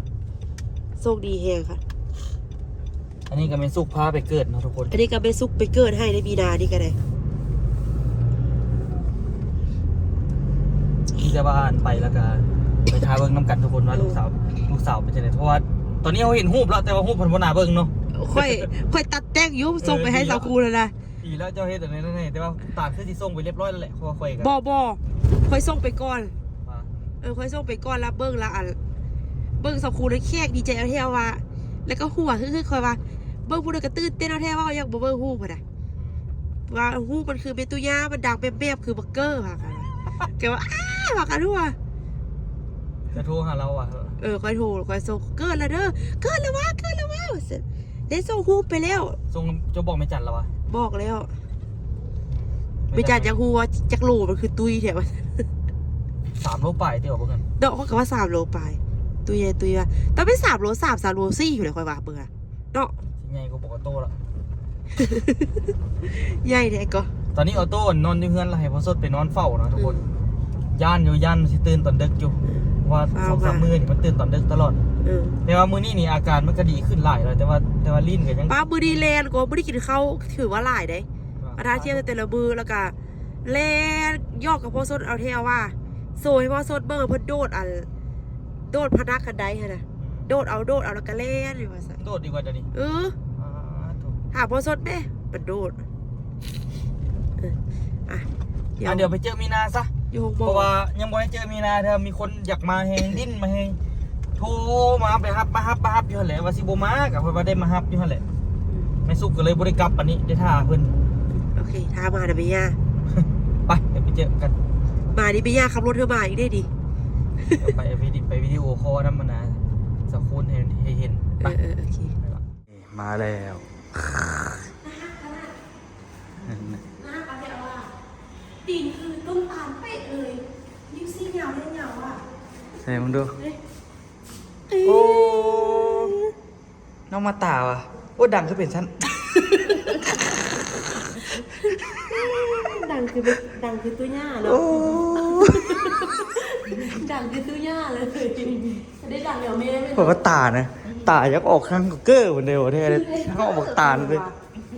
ໂຊກດີແຮງຄ່ະ. ອັນນີ້ກະແມ່ນສຸກພາໄປເກີດເນາະທຸກຄົນ. ອັນນີ້ກະແມ່ນສຸກໄປເກີດໃຫ້ໃນມີນານີ້ກະໄດ້. ມີແຕ່ວ່າອັນໄປແລ້ວກະໄປຖ້າເບິ່ງນຳກັນທຸກຄົນວ່າ ເອີ ລູກສາວ ລູກສາວເປັນຈັ່ງໃດ. ເພາະວ່າຕອນນີ້ເຮົາເຫັນຮູບແລ້ວ ແຕ່ວ່າຮູບມັນບໍ່ໜ້າເບິ່ງເນາະ. ຂ້ອຍ ຂ້ອຍຕັດແຕ່ງຢູ່ ເອີ ສົ່ງໄປໃຫ້ສາວຄູແລ້ວນະ. ດີແລ້ວເຈົ້າເຮັດອັນນັ້ນໃຫ້ ແຕ່ວ່າຕານຄືຊິສົ່ງໄປລຽບຮ້ອຍແລ້ວແຫຼະ ເພາະວ່າຂ້ອຍກະ ບໍ່ ບໍ່ ຂ້ອຍສົ່ງໄປກ່ອນ. ວ່າ ເອີ ຂ້ອຍສົ່ງໄປກ່ອນ ແລ້ວເບິ່ງລະ ອັນ ເບິ່ງສາວຄູນະແຂກດີໃຈແທ້ວ່າ ແລ້ວກະຫົວຮຶກໆ ຂ້ອຍວ່າ ເບິ່ງຜູ້ໃດກະຕື່ນເຕັ້ນເອົາແທ້ ເວົ້າຫຍັງບໍ່ເບິ່ງຮູບຫັ້ນນະ. ອືມ ວ່າຮູບມັນຄືເມຕຸຍາ ມັນດັງແບບໆ ຄືບັກເກີວ່າກັນ. ແກວ່າ ອ້າ ວ່າກັນຫັ້ນວ່າ. ຈະໂທຫາລາວວ່າ. ເອີ ຂ້ອຍໂທ ຂ້ອຍສົ່ງ ເກີດແລ້ວເດີ ເກີດແລ້ວວ່າ ເກີດແລ້ວວ່າ ວ່າຊັ້ນ. ໄດ້ສົ່ງຮູບໄປແລ້ວ. ສົ່ງ ເຈົ້າບອກແມ່ຈັນລະວະ? ບອກແລ້ວ. ແມ່ຈັນຢາກຮູ້ວ່າຈັກໂລ ມັນຄືຕຸ້ຍແທ້ວ່າ. ສາມໂລປາຍຕິວ່າເບິ່ງຫັ້ນ. ເນາະ ຂ້ອຍກະວ່າສາມໂລປາຍ. ຕຸ້ຍໃຫຍ່ຕຸ້ຍວ່າ ຕ້ອງເປັນສາມໂລສາມ ສາມໂລສີ່ພຸ້ນແຫຼະ ຂ້ອຍວ່າເບິ່ງຫັ້ນ. ເນາະ ໃຫຍ່ກວ່າບັກອອໂຕ້ລະ. ໃຫຍ່ແທ້ກໍ ຕອນນີ້ອອໂຕ້ນອນຢູ່ເຮືອນລະ ໃຫ້ພໍ່ສົດໄປນອນເຝົ້ານະທຸກຄົນ. ອືມ ຢ້ານຢູ່ ຢ້ານຊິຕື່ນຕອນດຶກຢູ່. ອືມ ເພາະວ່າ ຟ້າວມາ ສອງສາມມື້ນີ້ມັນຕື່ນຕອນດຶກຕະຫຼອດ. ເອີ ແຕ່ວ່າມື້ນີ້ນີ້ອາການມັນກະດີຂຶ້ນຫຼາຍແລ້ວ ແຕ່ວ່າ ແຕ່ວ່າລີ້ນກະຍັງ. ປ້າ ມື້ນີ້ແລ່ນກວ່າ ບໍ່ໄດ້ກິນເຂົ້າ ຖືວ່າຫຼາຍເດ້. ວ່າ ອາ ຖ້າທຽບແຕ່ລະມື້ ແລ້ວກະແລ່ນຢອກກັບພໍ່ສົດເອົາແທ້ວ່າ ໂຊໃຫ້ພໍ່ສົດເບິ່ງ ເພິ່ນໂດດອັນ ໂດດພະນັກຄັນໄດຫັ້ນນະ. ອືມ ໂດດເອົາ ໂດດເອົາ ແລ້ວກະແລ່ນຢູ່ວ່າຊັ້ນ. ໂດດດີກວ່າດຽວນີ້. ເອີ ອ່າ ໂທ້ ຖາມພໍ່ສົດແມ້ ມັນໂດດ. ເອີ ອ່ະ ດຽວ ອ່ະ ດຽວໄປເຈີມີນາຊະ ຢູ່ໂຮງໝໍ. ເພາະວ່າຍັງບໍ່ໄດ້ເຈີມີນາເທື່ອ ມີຄົນຢາກມາແຮງ ດິ້ນມາແຮງ ໂທມາໄປຮັບ ມາຮັບ ມາຮັບຢູ່ຫັ້ນແຫຼະ ວ່າຊິບໍ່ມາ ກະເພິ່ນວ່າໄດ້ມາຮັບຢູ່ຫັ້ນແຫຼະ. ອືມ ແມ່ສຸກກະເລີຍບໍ່ໄດ້ກັບ ບາດນີ້ໄດ້ຖ້າເພິ່ນ. ໂອເຄ ຖ້າມານະແມ່ຍ່າ. ໄປ ດຽວໄປເຈີກັນ. ມານີ້ແມ່ຍ່າຂັບລົດເທື່ອມາອີກເດ້ນີ້. ໄປ ໄປວິດີໂອຄໍນຳມັນນະ ສາວຄູນໃຫ້ ໃຫ້ເຫັນ. ເອີ ເອີ ໂອເຄ ມາແລ້ວ. ໜ້າຮັກຂະໜາດ ໜ້າຮັກປານໃດເອົາວ່າ ຕີນຄືຕົ້ນຕານເປະເລີຍ ນິ້ວຊີ້ຍາວແທ້ຍາວວ່າ. ໃສ່ເບິ່ງດູ. ເອີ ໂອ້ ນ້ອງມາຕາວ່າ ໂອ້ ດັງຄືເປັນຊັ້ນ. ດັງຄື ດັງຄືຕູ້ຍ່າເນາະ. ໂອ້ ດັງຄືຕູ້ຍ່າເລີຍ. ໄດ້ດັງແນວແມ່ເລີຍ ເພາະວ່າຕານະ. ຕາຢາກອອກທາງເກີ້ພຸ້ນເດ້ ບໍ່ແທ້ເດ້ ທາງອອກບັກຕານເດ້.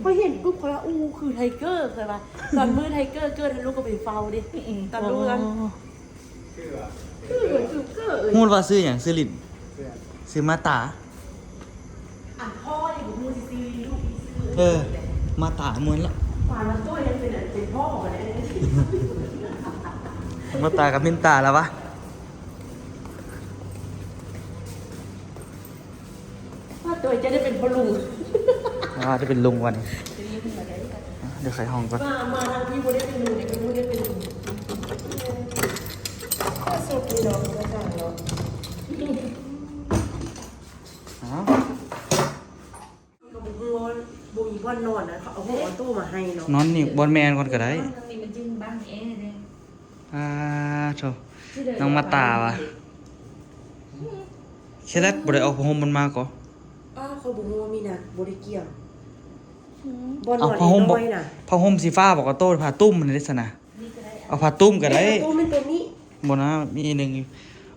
ຂ້ອຍເຫັນປຸບ ຂ້ອຍວ່າ ອູ້ ຄືໄທເກີ້ ຂ້ອຍວ່າ. ຕອນມື້ໄທເກີ້ເກີດ ລູກກໍໄປເຝົ້າເດ້ ຕອນລູກນັ້ນ. ຄື ຄືເກີ້ເອີຍ. ຮູ້ວ່າຊື່ຫຍັງ? ຊື່ລິນ ຊື່ມາຕາ. ອັນພໍ່ນີ້ບໍ່ຮູ້ຊິຊື່ລິນ ລູກຊິຊື່ ເອີ ມາຕາເໝືອນລະ. ປານວ່າໂຈ້ຍັງເປັນ ເປັນພໍ່ຂອງມັນເດ້. ມາຕາກັບມິນຕາລະວະ. ວ່າໂຕຈະໄດ້ເປັນພໍ່ລຸງ ອ່າ ຈະເປັນລຸງວັນນີ້. ດຽວໄຂຫ້ອງກ່ອນ. ມາ ມາທາງພີ້ບໍ່ໄດ້ເປັນລຸງ ໄດ້ເປັນ ບໍ່ໄດ້ເປັນລຸງ. ກໍສຸກນີ້ເນາະ ກໍສ້າງເນາະ. ອ້າວ ກໍບໍ່ຮູ້ວ່າບໍ່ມີບ່ອນນອນນະ ເຂົາເອົາຫ້ອງເອົາໂຕມາໃຫ້ເນາະ. ນອນນີ້ບ່ອນແມ່ກ່ອນກໍໄດ້. ນີ້ມັນຈຶ່ງບັງແອເດ້. ອາໂທ້ ນ້ອງມາຕາວ່າ ເຊລັດບໍ່ໄດ້ເອົາຜ້າຫົ່ມມັນມາກໍ. ອ້າ ຂ້ອຍບໍ່ຮູ້ວ່າມີນະ ບໍ່ໄດ້ກ່ຽວ. ອືມ ບ່ອນນອນນ້ອຍນະ ຜ້າຫົ່ມສີຟ້າບໍ່ກໍໂຕ ຜ້າຕຸ້ມຫັ້ນເດ້ຊັ້ນນະ. ນີ້ກໍໄດ້ ເອົາຜ້າຕຸ້ມກໍໄດ້. ເອີ ໂຕແມ່ນໂຕນີ້ ບໍ່ນະ ມີອີກໜຶ່ງຢູ່.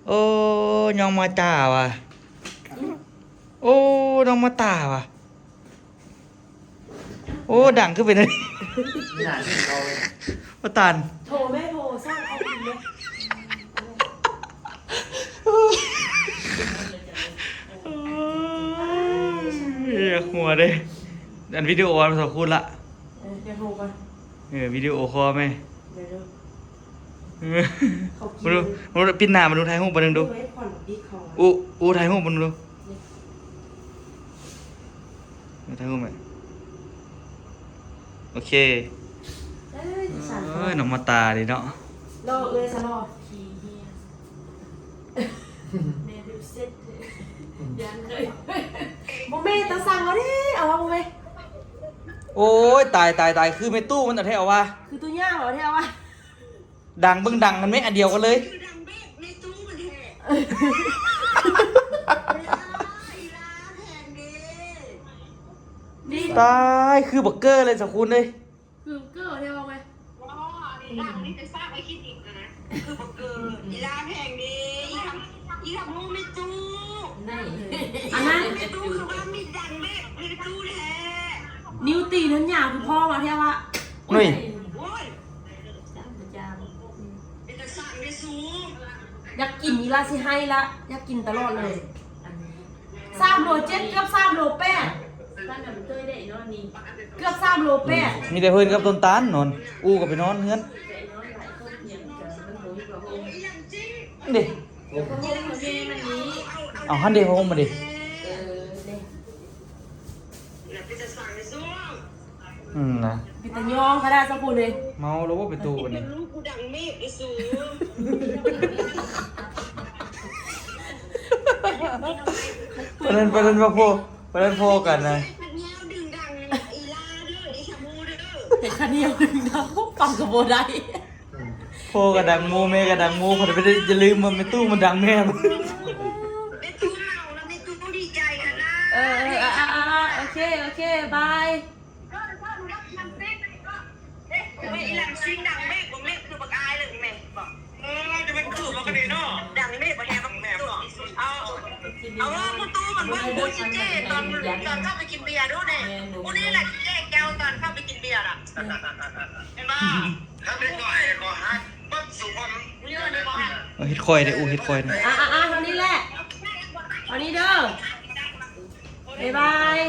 ໂອ້ ນ້ອງມາຕາວ່າ ອືມ ໂອ້ ນ້ອງມາຕາວ່າ. ໂອ້ ດັງຄືເປັນອັນນີ້ ບໍ່ຕານ. ໂທແມ່ ໂທ ສ້າງເອົາອີກເດ້. ໂອ້ຍ ຢາກຫົວເດ້. ອັນວິດີໂອອັນສອງຄູນລະ. ເອີ ຢາກໂທກ່ອນ. ເອີ ວິດີໂອຄໍແມ່. ເດີ ເດີ. ມາດູ ມາດູ ປິດໜ້າມາດູ ຖ່າຍຮູບບາດໜຶ່ງດູ. ອູ ອູ ຖ່າຍຮູບບາດໜຶ່ງດູ. ຖ່າຍຮູບໄວ້ ໂອເຄ. ເອີຍ ນ້ອງມາຕາເດ້ເນາະ ລໍເອື້ອຍຊະລໍ. ຂີ້ເຫຍ ແມ່ເປັນເຊັດ ຢ້ານເລີຍ. ບໍ່ແມ່ນ ຕາສັ່ງເອົາເດ້ ເອົາວ່າບໍ່ແມ່ນ. ໂອ້ຍ ຕາຍ ຕາຍ ຕາຍ ຄືແມ່ຕູ້ມັນເອົາແທ້ເອົາວ່າ ຄືຕູ້ຍ່າເອົາແທ້ເອົາວ່າ. ດັງເບິ່ງດັງກັນແມ ອັນດຽວກັນເລີຍ. ຕາຍ ຄືບັກເກີເລີຍສາຄູນເອີຍ. ຄືເກີແທ້ວ່າແມ່. ນິ້ວຕີນຫັ້ນຍາວຄືພໍ່ວ່າແທ້ວ່າ. ໂອ້ຍ ໂອ້ຍ ເປັນຕາສ້າງເດ້ສູ. ຢາກກິນນີ້ລະ ຊິໃຫ້ລະ ຢາກກິນຕະຫຼອດເລີຍ. ສາມໂລເຈັດ ເກືອບສາມໂລແປດ ເກືອບສາມໂລແປດ. ມີແຕ່ເພິ່ນກັບຕົ້ນຕານນອນ ອູ່ກໍໄປນອນເຮືອນເດ້. ເອົາຫັ້ນເດ້ ຜ້າຫົ່ມມາເດ້. ອືມ ນະ ເປັນຕາຍ້ອງຂະໜາດສະພຸ້ນເດ. ເມົາແລ້ວບໍ່ໄປຕູ້ບັດນີ້. ລູກກູດັງເມກເດ້ສູ. ປານນັ້ນ ປານນັ້ນມາພໍ້ ປານນັ້ນພໍ້ກັນນະ. ເຮັດຂະໜຽວດຶງດັງ ຟັງກໍບໍ່ໄດ້. ພໍ່ກໍດັງໂມ ແມ່ກໍດັງໂມ ເພິ່ນໄປ ຢ່າລືມວ່າແມ່ຕູ້ມັນດັງແມ່. ແມ່ຕູ້ເມົາແລ້ວແມ່ຕູ້ດີໃຈຫັ້ນນະ. ເອີ ເອີ ເອີ ໂອເຄ ໂອເຄ ບາຍ. ໂອ້ຍ ອີ່ຫຼັງຊິງດັງແມ່ ບໍ່ແມ່ຄືບັກອາຍເລີຍແມ່. ເອີ ຈະແມ່ນຄືບັກອັນນີ້ເນາະ ດັງແມ່ບໍ່ແທ້ບັກແມ່. ເອົາ ເອົາ ເອົາ ປະຕູມັນເບິ່ງ ຜູ້ຊິເຈ້ຕອນ ຕອນເຂົ້າໄປກິນເບຍດູແນ່. ຜູ້ນີ້ແຫຼະຊິເຈ້ແກ້ວຕອນເຂົ້າໄປກິນເບຍນະ ເຫັນບໍ່? ເຮັດຂ້ອຍເດ້ ອູ ເຮັດຂ້ອຍເດ້. ອ່າໆໆ ເທົ່ານີ້ແຫຼະ ເທົ່ານີ້ເດີ ບາຍບາຍ.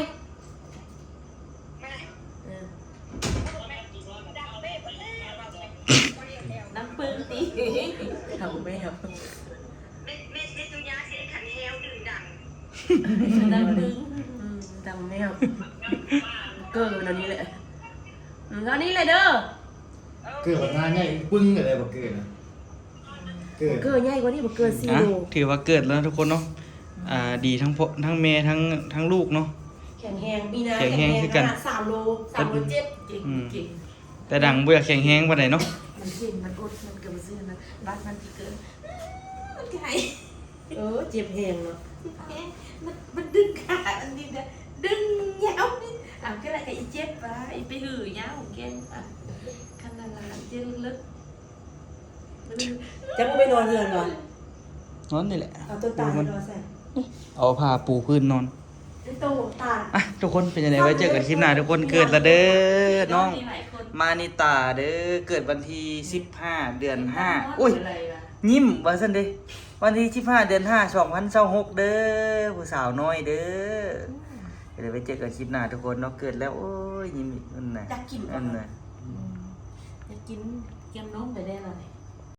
ເອີ ນາງປຶ້ງຕິ ເຖົ້າແມວ ແມ່ ແມ່ ແມ່ຕຸຍາຊິໄດ້ຂັນແຮວດຶງດັງ ນາງປຶ້ງ ອືມ ດັງແມວ. ເກີດແນວນີ້ແຫຼະ ອືມ ເທົ່ານີ້ແຫຼະເດີ. ເກີດບັກຫນ້າໃຫຍ່ປຶ້ງເລີຍ ບັກເກີດນະ. ເກີດ ເກີດໃຫຍ່ກວ່ານີ້ ບໍ່ເກີນສີ່ໂລ. ອ່ະ ຖືວ່າເກີດແລ້ວນະທຸກຄົນເນາະ. ອ່າ ດີທັງພໍ່ ທັງແມ່ ທັງ ທັງລູກເນາະ ແຂງແຮງ. ມີນາແຂງແຮງຄືກັນ ສາມໂລ ສາມໂລເຈັດ. ເກັ່ງ ອືມ ເກັ່ງ ແຕ່ດັງບໍ່ຢາກແຂງແຮງປານໃດເນາະ. ມັນເກັ່ງ ມັນອົດ ມັນກໍບໍ່ຊື່ນະ ບາດມັນທີ່ເກີດ ມັນກໍໄຫ້. ເອີ ເຈັບແຮງເນາະ ແຮງ ມັນ ມັນດຶງຂາອັນນີ້ນະ ດຶງຍາວນີ້. ອາ ກໍລະກະອີເຈັບວ່າ ອີໄປຫືຍາວແກງ ອາ ຄັນນັ້ນລະເຈັບເລິກ. ເຈົ້າບໍ່ໄປນອນເຮືອນບໍ່? ນອນນີ້ແຫຼະ. ເອົາຕົ້ນຕານມານອນໃສ່. ເອົາຜ້າປູພື້ນນອນ. ໂຕຕາ ອ່ະ ທຸກຄົນ ເປັນຈັ່ງໃດ ໄວ້ເຈີກັນຄລິບໜ້າທຸກຄົນ. ເກີດລະເດີນ້ອງມານິຕາເດີ ເກີດວັນທີສິບຫ້າ ເດືອນຫ້າ ໂອ້ຍ ຍິ້ມວ່າຊັ້ນເດ ວັນທີສິບຫ້າ ເດືອນຫ້າ ສອງພັນຊາວຫົກເດີ ຜູ້ສາວນ້ອຍເດີ. ເດີ ໄວ້ເຈີກັນຄລິບໜ້າທຸກຄົນເນາະ. ເກີດແລ້ວ ໂອ້ຍ ຍິ້ມອີກ ນັ້ນນະ ຢາກກິນ ນັ້ນນະ ອືມ ຢາກກິນແກມນົມໄປແດ່ລະນີ້.